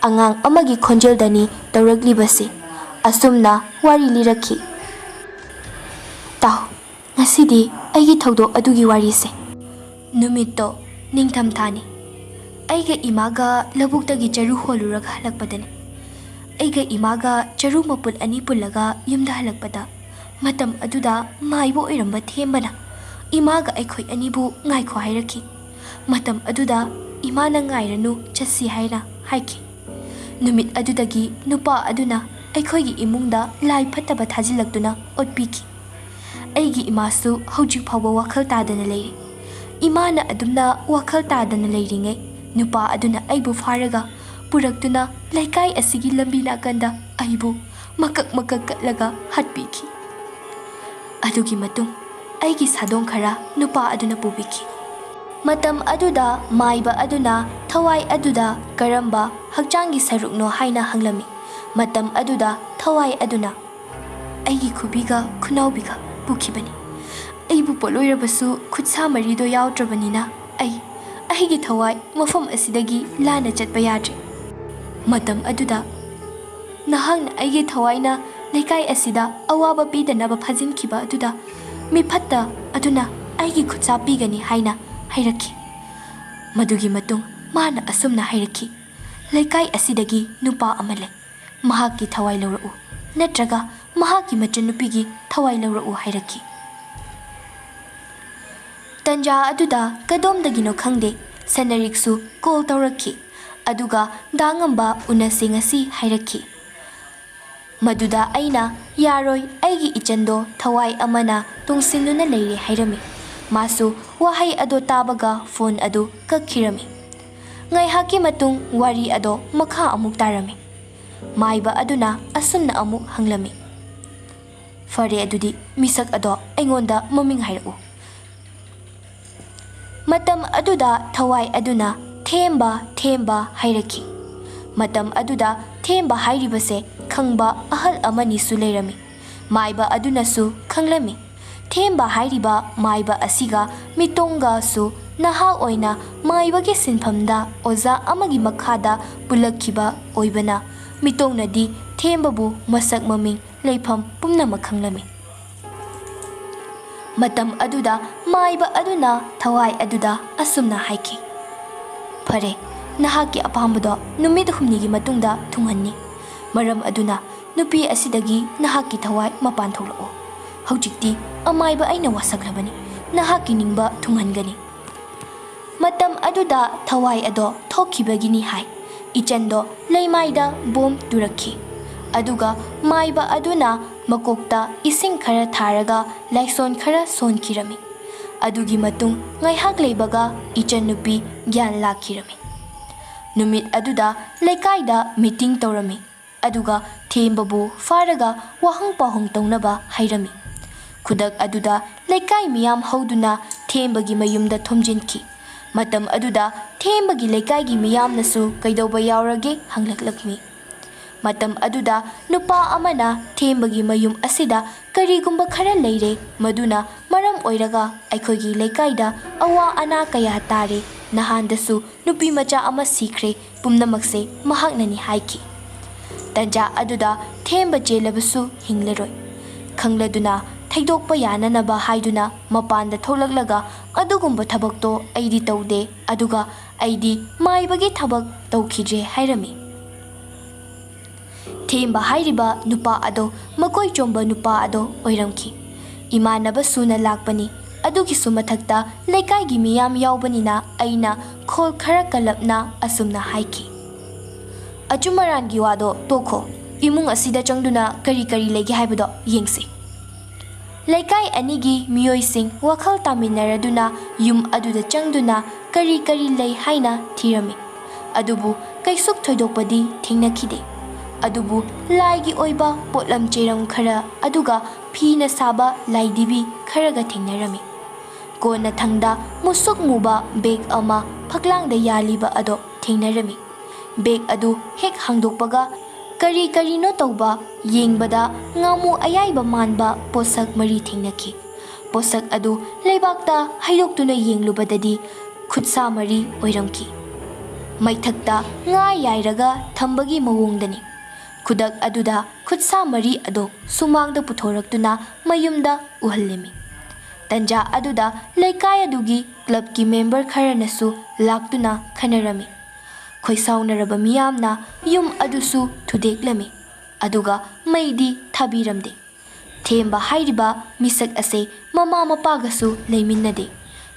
ꯑꯉꯥꯡ ꯑꯃꯒꯤ ꯈꯣꯟꯖꯦꯜꯗꯅꯤ ꯇꯧꯔꯛꯂꯤꯕꯁꯤ꯫" ꯑꯁꯨꯝꯅ ꯋꯥꯔꯤ ꯂꯤꯔꯛꯈꯤ꯫ ꯇꯥꯎ, ꯉꯁꯤꯗꯤ ꯑꯩꯒꯤ ꯊꯧꯗꯣꯛ ꯑꯗꯨꯒꯤ ꯋꯥꯔꯤꯁꯦ꯫ ꯅꯨꯃꯤꯠꯇꯣ ꯅꯤꯡꯊꯝꯊꯥꯅꯤ꯫ ꯑꯩꯒ ꯏꯃꯥꯒ ꯂꯧꯕꯨꯛꯇꯒꯤ ꯆꯔꯨ ꯍꯣꯜꯂꯨꯔꯒ ꯍꯜꯂꯛꯄꯗꯅꯤ꯫ ꯑꯩꯒ ꯏꯃꯥꯒ ꯆꯔꯨ ꯃꯄꯨꯜ ꯑꯅꯤ ꯄꯨꯜꯂꯒ ꯌꯨꯝꯗ ꯍꯜꯂꯛꯄꯗ, ꯃꯇꯝ ꯑꯗꯨꯗ ꯃꯥꯏꯕ ꯑꯣꯏꯔꯝꯕ ꯊꯦꯝꯕꯅ ꯏꯃꯥꯒ ꯑꯩꯈꯣꯏ ꯑꯅꯤꯕꯨ "ꯉꯥꯏꯈꯣ" ꯍꯥꯏꯔꯛꯈꯤ꯫ ꯃꯇꯝ ꯑꯗꯨꯗ ꯏꯃꯥꯅ "ꯉꯥꯏꯔꯅꯨ, ꯆꯠꯁꯤ" ꯍꯥꯏꯅ ꯍꯥꯏꯈꯤ꯫ ꯅꯨꯃꯤꯠ ꯑꯗꯨꯗꯒꯤ ꯅꯨꯄꯥ ꯑꯗꯨꯅ ꯑꯩꯈꯣꯏꯒꯤ ꯏꯃꯨꯡꯗ ꯂꯥꯏ ꯐꯠꯇꯕ ꯊꯥꯖꯤꯜꯂꯛꯇꯨꯅ ꯑꯣꯠꯄꯤꯈꯤ꯫ ꯑꯩꯒꯤ ꯏꯃꯥꯁꯨ ꯍꯧꯖꯤꯛ ꯐꯥꯎꯕ ꯋꯥꯈꯜ ꯇꯥꯗꯅ ꯂꯩꯔꯤ꯫ ꯏꯃꯥꯅ ꯑꯗꯨꯝꯅ ꯋꯥꯈꯜ ꯇꯥꯗꯅ ꯂꯩꯔꯤꯉꯩ, ꯅꯨꯄꯥ ꯑꯗꯨꯅ ꯑꯩꯕꯨ ꯐꯥꯔꯒ ꯄꯨꯔꯛꯇꯨꯅ ꯂꯩꯀꯥꯏ ꯑꯁꯤꯒꯤ ꯂꯝꯕꯤ ꯅꯥꯀꯟꯗ ꯑꯩꯕꯨ ꯃꯀꯛ ꯃꯀꯛ ꯀꯠꯂꯒ ꯍꯥꯠꯄꯤꯈꯤ꯫ ꯑꯗꯨꯒꯤ ꯃꯇꯨꯡ ꯑꯩꯒꯤ ꯁꯥꯗꯣꯡ ꯈꯔ ꯅꯨꯄꯥ ꯑꯗꯨꯅ ꯄꯨꯕꯤꯈꯤ꯫ ꯃꯇꯝ ꯑꯗꯨꯗ ꯃꯥꯏꯕ ꯑꯗꯨꯅ ꯊꯋꯥꯏ ꯑꯗꯨꯗ ꯀꯔꯝꯕ ꯍꯛꯆꯥꯡꯒꯤ ꯁꯔꯨꯛꯅꯣ ꯍꯥꯏꯅ ꯍꯪꯂꯝꯃꯤ꯫ ꯃꯇꯝ ꯑꯗꯨꯗ ꯊꯋꯥꯏ ꯑꯗꯨꯅ, "ꯑꯩꯒꯤ ꯈꯨꯕꯤꯒ ꯈꯨꯅꯥꯎꯕꯤꯒ ꯄꯨꯈꯤꯕꯅꯤ꯫ ꯑꯩꯕꯨ ꯄꯣꯠꯂꯣꯏꯔꯕꯁꯨ ꯈꯨꯠꯁꯥ ꯃꯔꯤꯗꯣ ꯌꯥꯎꯗ꯭ꯔꯕꯅꯤꯅ ꯑꯩ, ꯑꯩꯒꯤ ꯊꯋꯥꯏ ꯃꯐꯝ ꯑꯁꯤꯗꯒꯤ ꯂꯥꯟꯅ ꯆꯠꯄ ꯌꯥꯗ꯭ꯔꯦ꯫ ꯃꯇꯝ ꯑꯗꯨꯗ ꯅꯍꯥꯛꯅ ꯑꯩꯒꯤ ꯊꯋꯥꯏꯅ ꯂꯩꯀꯥꯏ ꯑꯁꯤꯗ ꯑꯋꯥꯕ ꯄꯤꯗꯅꯕ ꯐꯥꯖꯤꯟꯈꯤꯕ ꯑꯗꯨꯗ ꯃꯤꯐꯠꯇ ꯑꯗꯨꯅ ꯑꯩꯒꯤ ꯈꯨꯠꯁꯥ ꯄꯤꯒꯅꯤ" ꯍꯥꯏꯅ ꯍꯥꯏꯔꯛꯈꯤ꯫ ꯃꯗꯨꯒꯤ ꯃꯇꯨꯡ ꯃꯥꯅ ꯑꯁꯨꯝꯅ ꯍꯥꯏꯔꯛꯈꯤ, "ꯂꯩꯀꯥꯏ ꯑꯁꯤꯗꯒꯤ ꯅꯨꯄꯥ ꯑꯃ ꯂꯩ꯫ ꯃꯍꯥꯛꯀꯤ ꯊꯋꯥꯏ ꯂꯧꯔꯛꯎ, ꯅꯠꯇ꯭ꯔꯒ ꯃꯍꯥꯛꯀꯤ ꯃꯆꯟꯅꯨꯄꯤꯒꯤ ꯊꯋꯥꯏ ꯂꯧꯔꯛꯎ" ꯍꯥꯏꯔꯛꯈꯤ꯫ ꯇꯟꯖꯥ ꯑꯗꯨꯗ ꯀꯗꯣꯝꯗꯒꯤꯅꯣ ꯈꯪꯗꯦ, ꯁꯅꯔꯤꯛꯁꯨ ꯀꯣꯜ ꯇꯧꯔꯛꯈꯤ, ꯑꯗꯨꯒ "ꯗꯥ ꯉꯝꯕ ꯎꯅꯁꯦ ꯉꯁꯤ" ꯍꯥꯏꯔꯛꯈꯤ꯫ ꯃꯗꯨꯗ ꯑꯩꯅ, "ꯌꯥꯔꯣꯏ, ꯑꯩꯒꯤ ꯏꯆꯟꯗꯣ ꯊꯋꯥꯏ ꯑꯃꯅ ꯇꯣꯡꯁꯤꯟꯗꯨꯅ ꯂꯩꯔꯦ" ꯍꯥꯏꯔꯝꯃꯤ꯫ ꯃꯥꯁꯨ ꯋꯥꯍꯩ ꯑꯗꯣ ꯇꯥꯕꯒ ꯐꯣꯟ ꯑꯗꯨ ꯀꯛꯈꯤꯔꯝꯃꯤ꯫ ꯉꯥꯏꯍꯥꯛꯀꯤ ꯃꯇꯨꯡ ꯋꯥꯔꯤ ꯑꯗꯣ ꯃꯈꯥ ꯑꯃꯨꯛ ꯇꯥꯔꯝꯃꯤ꯫ ꯃꯥꯏꯕ ꯑꯗꯨꯅ ꯑꯁꯨꯝꯅ ꯑꯃꯨꯛ ꯍꯪꯂꯝꯃꯤ, "ꯐꯔꯦ, ꯑꯗꯨꯗꯤ ꯃꯤꯁꯛ ꯑꯗꯣ ꯑꯩꯉꯣꯟꯗ ꯃꯃꯤꯡ ꯍꯥꯏꯔꯛꯎ"꯫ ꯃꯇꯝ ꯑꯗꯨꯗ ꯊꯋꯥꯏ ꯑꯗꯨꯅ "ꯊꯦꯝꯕ, ꯊꯦꯝꯕ" ꯍꯥꯏꯔꯛꯈꯤ꯫ ꯃꯇꯝ ꯑꯗꯨꯗ ꯊꯦꯝꯕ ꯍꯥꯏꯔꯤꯕꯁꯦ ꯈꯪꯕ ꯑꯍꯜ ꯑꯃꯅꯤꯁꯨ ꯂꯩꯔꯝꯃꯤ꯫ ꯃꯥꯏꯕ ꯑꯗꯨꯅꯁꯨ ꯈꯪꯂꯝꯃꯤ꯫ ꯊꯦꯝꯕ ꯍꯥꯏꯔꯤꯕ ꯃꯥꯏꯕ ꯑꯁꯤꯒ ꯃꯤꯇꯣꯡꯒꯁꯨ ꯅꯍꯥ ꯑꯣꯏꯅ ꯃꯥꯏꯕꯒꯤ ꯁꯤꯟꯐꯝꯗ ꯑꯣꯖꯥ ꯑꯃꯒꯤ ꯃꯈꯥꯗ ꯄꯨꯜꯂꯛꯈꯤꯕ ꯑꯣꯏꯕꯅ, ꯃꯤꯇꯣꯡꯅꯗꯤ ꯊꯦꯝꯕꯕꯨ ꯃꯁꯛ ꯃꯃꯤꯡ, ꯂꯩꯐꯝ ꯄꯨꯝꯅꯃꯛ ꯈꯪꯂꯝꯃꯤ꯫ ꯃꯇꯝ ꯑꯗꯨꯗ ꯃꯥꯏꯕ ꯑꯗꯨꯅ ꯊꯋꯥꯏ ꯑꯗꯨꯗ ꯑꯁꯨꯝꯅ ꯍꯥꯏꯈꯤ, "ꯐꯔꯦ, ꯅꯍꯥꯛꯀꯤ ꯑꯄꯥꯝꯕꯗꯣ ꯅꯨꯃꯤꯠ ꯍꯨꯝꯅꯤꯒꯤ ꯃꯇꯨꯡꯗ ꯊꯨꯡꯍꯟꯅꯤ꯫ ꯃꯔꯝ ꯑꯗꯨꯅ ꯅꯨꯄꯤ ꯑꯁꯤꯗꯒꯤ ꯅꯍꯥꯛꯀꯤ ꯊꯋꯥꯏ ꯃꯄꯥꯟ ꯊꯣꯛꯂꯛꯑꯣ꯫ ꯍꯧꯖꯤꯛꯇꯤ ꯑꯃꯥꯏꯕ ꯑꯩꯅ ꯋꯥꯁꯛꯂꯕꯅꯤ, ꯅꯍꯥꯛꯀꯤ ꯅꯤꯡꯕ ꯊꯨꯡꯍꯟꯒꯅꯤ"꯫ ꯃꯇꯝ ꯑꯗꯨꯗ ꯊꯋꯥꯏ ꯑꯗꯣ ꯊꯣꯛꯈꯤꯕꯒꯤꯅꯤ ꯍꯥꯏ꯫ ꯏꯆꯟꯗꯣ ꯂꯩꯃꯥꯏꯗ ꯕꯣꯝ ꯇꯨꯔꯛꯈꯤ꯫ ꯑꯗꯨꯒ ꯃꯥꯏꯕ ꯑꯗꯨꯅ ꯃꯀꯣꯛꯇ ꯏꯁꯤꯡ ꯈꯔ ꯊꯥꯔꯒ ꯂꯥꯏꯁꯣꯟ ꯈꯔ ꯁꯣꯟꯈꯤꯔꯝꯃꯤ꯫ ꯑꯗꯨꯒꯤ ꯃꯇꯨꯡ ꯉꯥꯏꯍꯥꯛ ꯂꯩꯕꯒ ꯏꯆꯟꯅꯨꯄꯤ ꯒ꯭ꯌꯥꯟ ꯂꯥꯛꯈꯤꯔꯝꯃꯤ꯫ ꯅꯨꯃꯤꯠ ꯑꯗꯨꯗ ꯂꯩꯀꯥꯏꯗ ꯃꯤꯇꯤꯡ ꯇꯧꯔꯝꯃꯤ꯫ ꯑꯗꯨꯒ ꯊꯦꯝꯕꯕꯨ ꯐꯥꯔꯒ ꯋꯥꯍꯪ ꯄꯥꯎꯍꯪ ꯇꯧꯅꯕ ꯍꯥꯏꯔꯝꯃꯤ꯫ ꯈꯨꯗꯛ ꯑꯗꯨꯗ ꯂꯩꯀꯥꯏ ꯃꯤꯌꯥꯝ ꯍꯧꯗꯨꯅ ꯊꯦꯝꯕꯒꯤ ꯃꯌꯨꯝꯗ ꯊꯣꯝꯖꯤꯟꯈꯤ꯫ ꯃꯇꯝ ꯑꯗꯨꯗ ꯊꯦꯝꯕꯒꯤ ꯂꯩꯀꯥꯏꯒꯤ ꯃꯤꯌꯥꯝꯅꯁꯨ ꯀꯩꯗꯧꯕ ꯌꯥꯎꯔꯒꯦ ꯍꯪꯂꯛꯂꯝꯃꯤ꯫ ꯃꯇꯝ ꯑꯗꯨꯗ ꯅꯨꯄꯥ ꯑꯃꯅ ꯊꯦꯝꯕꯒꯤ ꯃꯌꯨꯝ ꯑꯁꯤꯗ ꯀꯔꯤꯒꯨꯝꯕ ꯈꯔ ꯂꯩꯔꯦ, ꯃꯗꯨꯅ ꯃꯔꯝ ꯑꯣꯏꯔꯒ ꯑꯩꯈꯣꯏꯒꯤ ꯂꯩꯀꯥꯏꯗ ꯑꯋꯥ ꯑꯅꯥ ꯀꯌꯥ ꯇꯥꯔꯦ꯫ ꯅꯍꯥꯟꯗꯁꯨ ꯅꯨꯄꯤ ꯃꯆꯥ ꯑꯃ ꯁꯤꯈ꯭ꯔꯦ, ꯄꯨꯝꯅꯃꯛꯁꯦ ꯃꯍꯥꯛꯅꯅꯤ ꯍꯥꯏꯈꯤ꯫ ꯇꯟꯖꯥ ꯑꯗꯨꯗ ꯊꯦꯝꯕ ꯆꯦꯜꯂꯕꯁꯨ ꯍꯤꯡꯂꯔꯣꯏ꯫ ꯈꯪꯂꯗꯨꯅ ꯊꯩꯗꯣꯛꯄ ꯌꯥꯅꯅꯕ ꯍꯥꯏꯗꯨꯅ ꯃꯄꯥꯟꯗ ꯊꯣꯛꯂꯛꯂꯒ, "ꯑꯗꯨꯒꯨꯝꯕ ꯊꯕꯛꯇꯣ ꯑꯩꯗꯤ ꯇꯧꯗꯦ, ꯑꯗꯨꯒ ꯑꯩꯗꯤ ꯃꯥꯏꯕꯒꯤ ꯊꯕꯛ ꯇꯧꯈꯤꯗ꯭ꯔꯦ" ꯍꯥꯏꯔꯝꯃꯤ꯫ ꯊꯦꯝꯕ ꯍꯥꯏꯔꯤꯕ ꯅꯨꯄꯥ ꯑꯗꯣ ꯃꯀꯣꯏ ꯆꯣꯝꯕ ꯅꯨꯄꯥ ꯑꯗꯣ ꯑꯣꯏꯔꯝꯈꯤ꯫ ꯏꯃꯥꯟꯅꯕ ꯁꯨꯅ ꯂꯥꯛꯄꯅꯤ꯫ ꯑꯗꯨꯒꯤꯁꯨ ꯃꯊꯛꯇ ꯂꯩꯀꯥꯏꯒꯤ ꯃꯤꯌꯥꯝ ꯌꯥꯎꯕꯅꯤꯅ ꯑꯩꯅ ꯈꯣꯜ ꯈꯔ ꯀꯜꯂꯞꯅ ꯑꯁꯨꯝꯅ ꯍꯥꯏꯈꯤ, "ꯑꯆꯨꯝ ꯑꯔꯥꯟꯒꯤ ꯋꯥꯗꯣ ꯇꯣꯛꯈꯣ꯫ ꯏꯃꯨꯡ ꯑꯁꯤꯗ ꯆꯪꯗꯨꯅ ꯀꯔꯤ ꯀꯔꯤ ꯂꯩꯒꯦ ꯍꯥꯏꯕꯗꯣ ꯌꯦꯡꯁꯤ꯫" ꯂꯩꯀꯥꯏ ꯑꯅꯤꯒꯤ ꯃꯤꯑꯣꯏꯁꯤꯡ ꯋꯥꯈꯜ ꯇꯥꯃꯤꯟꯅꯔꯗꯨꯅ ꯌꯨꯝ ꯑꯗꯨꯗ ꯆꯪꯗꯨꯅ ꯀꯔꯤ ꯀꯔꯤ ꯂꯩ ꯍꯥꯏꯅ ꯊꯤꯔꯝꯃꯤ꯫ ꯑꯗꯨꯕꯨ ꯀꯩꯁꯨꯛ ꯊꯣꯏꯗꯣꯛꯄꯗꯤ ꯊꯦꯡꯅꯈꯤꯗꯦ꯫ ꯑꯗꯨꯕꯨ ꯂꯥꯏꯒꯤ ꯑꯣꯏꯕ ꯄꯣꯠꯂꯝ ꯆꯩꯔꯝ ꯈꯔ, ꯑꯗꯨꯒ ꯐꯤꯅ ꯁꯥꯕ ꯂꯥꯏꯙꯤꯕꯤ ꯈꯔꯒ ꯊꯦꯡꯅꯔꯝꯃꯤ꯫ ꯀꯣꯟꯅꯊꯪꯗ ꯃꯨꯁꯨꯛ ꯃꯨꯕ ꯕꯦꯒ ꯑꯃ ꯐꯛꯂꯥꯡꯗ ꯌꯥꯜꯂꯤꯕ ꯑꯗꯣ ꯊꯦꯡꯅꯔꯝꯃꯤ꯫ ꯕꯦꯒ ꯑꯗꯨ ꯍꯦꯛ ꯍꯥꯡꯗꯣꯛꯄꯒ, ꯀꯔꯤ ꯀꯔꯤꯅꯣ ꯇꯧꯕ ꯌꯦꯡꯕꯗ ꯉꯥꯃꯨ ꯑꯌꯥꯏꯕ ꯃꯥꯟꯕ ꯄꯣꯠꯁꯛ ꯃꯔꯤ ꯊꯦꯡꯅꯈꯤ꯫ ꯄꯣꯠꯁꯛ ꯑꯗꯨ ꯂꯩꯕꯥꯛꯇ ꯍꯩꯗꯣꯛꯇꯨꯅ ꯌꯦꯡꯂꯨꯕꯗꯗꯤ ꯈꯨꯠꯁꯥ ꯃꯔꯤ ꯑꯣꯏꯔꯝꯈꯤ꯫ ꯃꯩꯊꯛꯇ ꯉꯥ ꯌꯥꯏꯔꯒ ꯊꯝꯕꯒꯤ ꯃꯑꯣꯡꯗꯅꯤ꯫ ꯈꯨꯗꯛ ꯑꯗꯨꯗ ꯈꯨꯠꯁꯥ ꯃꯔꯤ ꯑꯗꯨ ꯁꯨꯃꯥꯡꯗ ꯄꯨꯊꯣꯔꯛꯇꯨꯅ ꯃꯌꯨꯝꯗ ꯎꯍꯜꯂꯝꯃꯤ꯫ ꯇꯟꯖꯥ ꯑꯗꯨꯗ ꯂꯩꯀꯥꯏ ꯑꯗꯨꯒꯤ ꯀ꯭ꯂꯕꯀꯤ ꯃꯦꯝꯕꯔ ꯈꯔꯅꯁꯨ ꯂꯥꯛꯇꯨꯅ ꯈꯟꯅꯔꯝꯃꯤ꯫ ꯈꯣꯏꯁꯥꯎꯅꯔꯕ ꯃꯤꯌꯥꯝꯅ ꯌꯨꯝ ꯑꯗꯨꯁꯨ ꯊꯨꯗꯦꯛꯂꯝꯃꯤ, ꯑꯗꯨꯒ ꯃꯩꯗꯤ ꯊꯥꯕꯤꯔꯝꯗꯦ꯫ ꯊꯦꯝꯕ ꯍꯥꯏꯔꯤꯕ ꯃꯤꯁꯛ ꯑꯁꯦ ꯃꯃꯥ ꯃꯄꯥꯒꯁꯨ ꯂꯩꯃꯤꯟꯅꯗꯦ꯫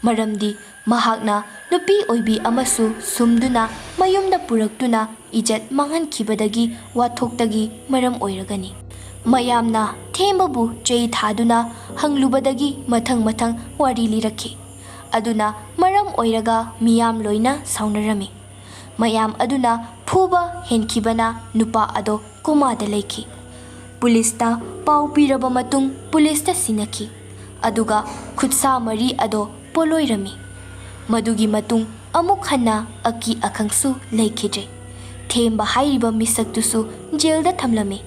ꯃꯔꯝꯗꯤ ꯃꯍꯥꯛꯅ ꯅꯨꯄꯤ ꯑꯣꯏꯕꯤ ꯑꯃꯁꯨ ꯁꯨꯝꯗꯨꯅ ꯃꯌꯨꯝꯗ ꯄꯨꯔꯛꯇꯨꯅ ꯏꯖꯠ ꯃꯥꯡꯍꯟꯈꯤꯕꯗꯒꯤ ꯋꯥꯊꯣꯛꯇꯒꯤ ꯃꯔꯝ ꯑꯣꯏꯔꯒꯅꯤ꯫ ꯃꯌꯥꯝꯅ ꯊꯦꯝꯕꯕꯨ ꯆꯩ ꯊꯥꯗꯨꯅ ꯍꯪꯂꯨꯕꯗꯒꯤ ꯃꯊꯪ ꯃꯊꯪ ꯋꯥꯔꯤ ꯂꯤꯔꯛꯈꯤ꯫ ꯑꯗꯨꯅ ꯃꯔꯝ ꯑꯣꯏꯔꯒ ꯃꯤꯌꯥꯝ ꯂꯣꯏꯅ ꯁꯥꯎꯅꯔꯝꯃꯤ꯫ ꯃꯌꯥꯝ ꯑꯗꯨꯅ ꯐꯨꯕ ꯍꯦꯟꯈꯤꯕꯅ ꯅꯨꯄꯥ ꯑꯗꯣ ꯀꯣꯃꯥꯗ ꯂꯩꯈꯤ꯫ ꯄꯨꯂꯤꯁꯇ ꯄꯥꯎ ꯄꯤꯔꯕ ꯃꯇꯨꯡ ꯄꯨꯂꯤꯁꯇ ꯁꯤꯟꯅꯈꯤ, ꯑꯗꯨꯒ ꯈꯨꯠꯁꯥ ꯃꯔꯤ ꯑꯗꯣ ꯄꯣꯂꯣꯏꯔꯝꯃꯤ꯫ ꯃꯗꯨꯒꯤ ꯃꯇꯨꯡ ꯑꯃꯨꯛ ꯍꯟꯅ ꯑꯀꯤ ꯑꯈꯪꯁꯨ ꯂꯩꯈꯤꯗ꯭ꯔꯦ꯫ ꯊꯦꯝꯕ ꯍꯥꯏꯔꯤꯕ ꯃꯤꯁꯛꯇꯨꯁꯨ ꯖꯦꯜꯗ ꯊꯝꯂꯝꯃꯤ꯫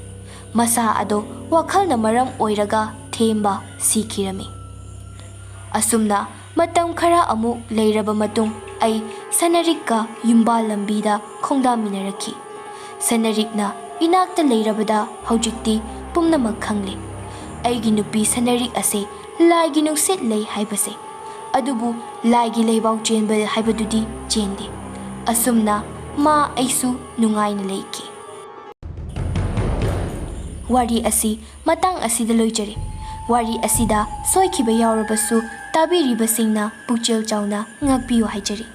ꯃꯁꯥ ꯑꯗꯣ ꯋꯥꯈꯜꯅ ꯃꯔꯝ ꯑꯣꯏꯔꯒ ꯊꯦꯝꯕ ꯁꯤꯈꯤꯔꯝꯃꯤ꯫ ꯑꯁꯨꯝꯅ ꯃꯇꯝ ꯈꯔ ꯑꯃꯨꯛ ꯂꯩꯔꯕ ꯃꯇꯨꯡ ꯑꯩ ꯁꯅꯔꯤꯛꯀ ꯌꯨꯝꯕꯥꯜ ꯂꯝꯕꯤꯗ ꯈꯣꯡꯗꯥꯃꯤꯟꯅꯔꯛꯈꯤ꯫ ꯁꯅꯔꯤꯛꯅ ꯏꯅꯥꯛꯇ ꯂꯩꯔꯕꯗ ꯍꯧꯖꯤꯛꯇꯤ ꯄꯨꯝꯅꯃꯛ ꯈꯪꯂꯦ꯫ ꯑꯩꯒꯤ ꯅꯨꯄꯤ ꯁꯅꯔꯤꯛ ꯑꯁꯦ ꯂꯥꯏꯒꯤ ꯅꯨꯡꯁꯤꯠ ꯂꯩ ꯍꯥꯏꯕꯁꯦ꯫ ꯑꯗꯨꯕꯨ ꯂꯥꯏꯒꯤ ꯂꯩꯕꯥꯎ ꯆꯦꯟꯕ ꯍꯥꯏꯕꯗꯨꯗꯤ ꯆꯦꯟꯗꯦ꯫ ꯑꯁꯨꯝꯅ ꯃꯥ ꯑꯩꯁꯨ ꯅꯨꯡꯉꯥꯏꯅ ꯂꯩꯈꯤ꯫ ꯋꯥꯔꯤ ꯑꯁꯤ ꯃꯇꯥꯡ ꯑꯁꯤꯗ ꯂꯣꯏꯖꯔꯦ꯫ ꯋꯥꯔꯤ ꯑꯁꯤꯗ ꯁꯣꯏꯈꯤꯕ ꯌꯥꯎꯔꯕꯁꯨ ꯇꯥꯕꯤꯔꯤꯕꯁꯤꯡꯅ ꯄꯨꯛꯆꯦꯜ ꯆꯥꯎꯅ ꯉꯥꯛꯄꯤꯌꯨ ꯍꯥꯏꯖꯔꯤ꯫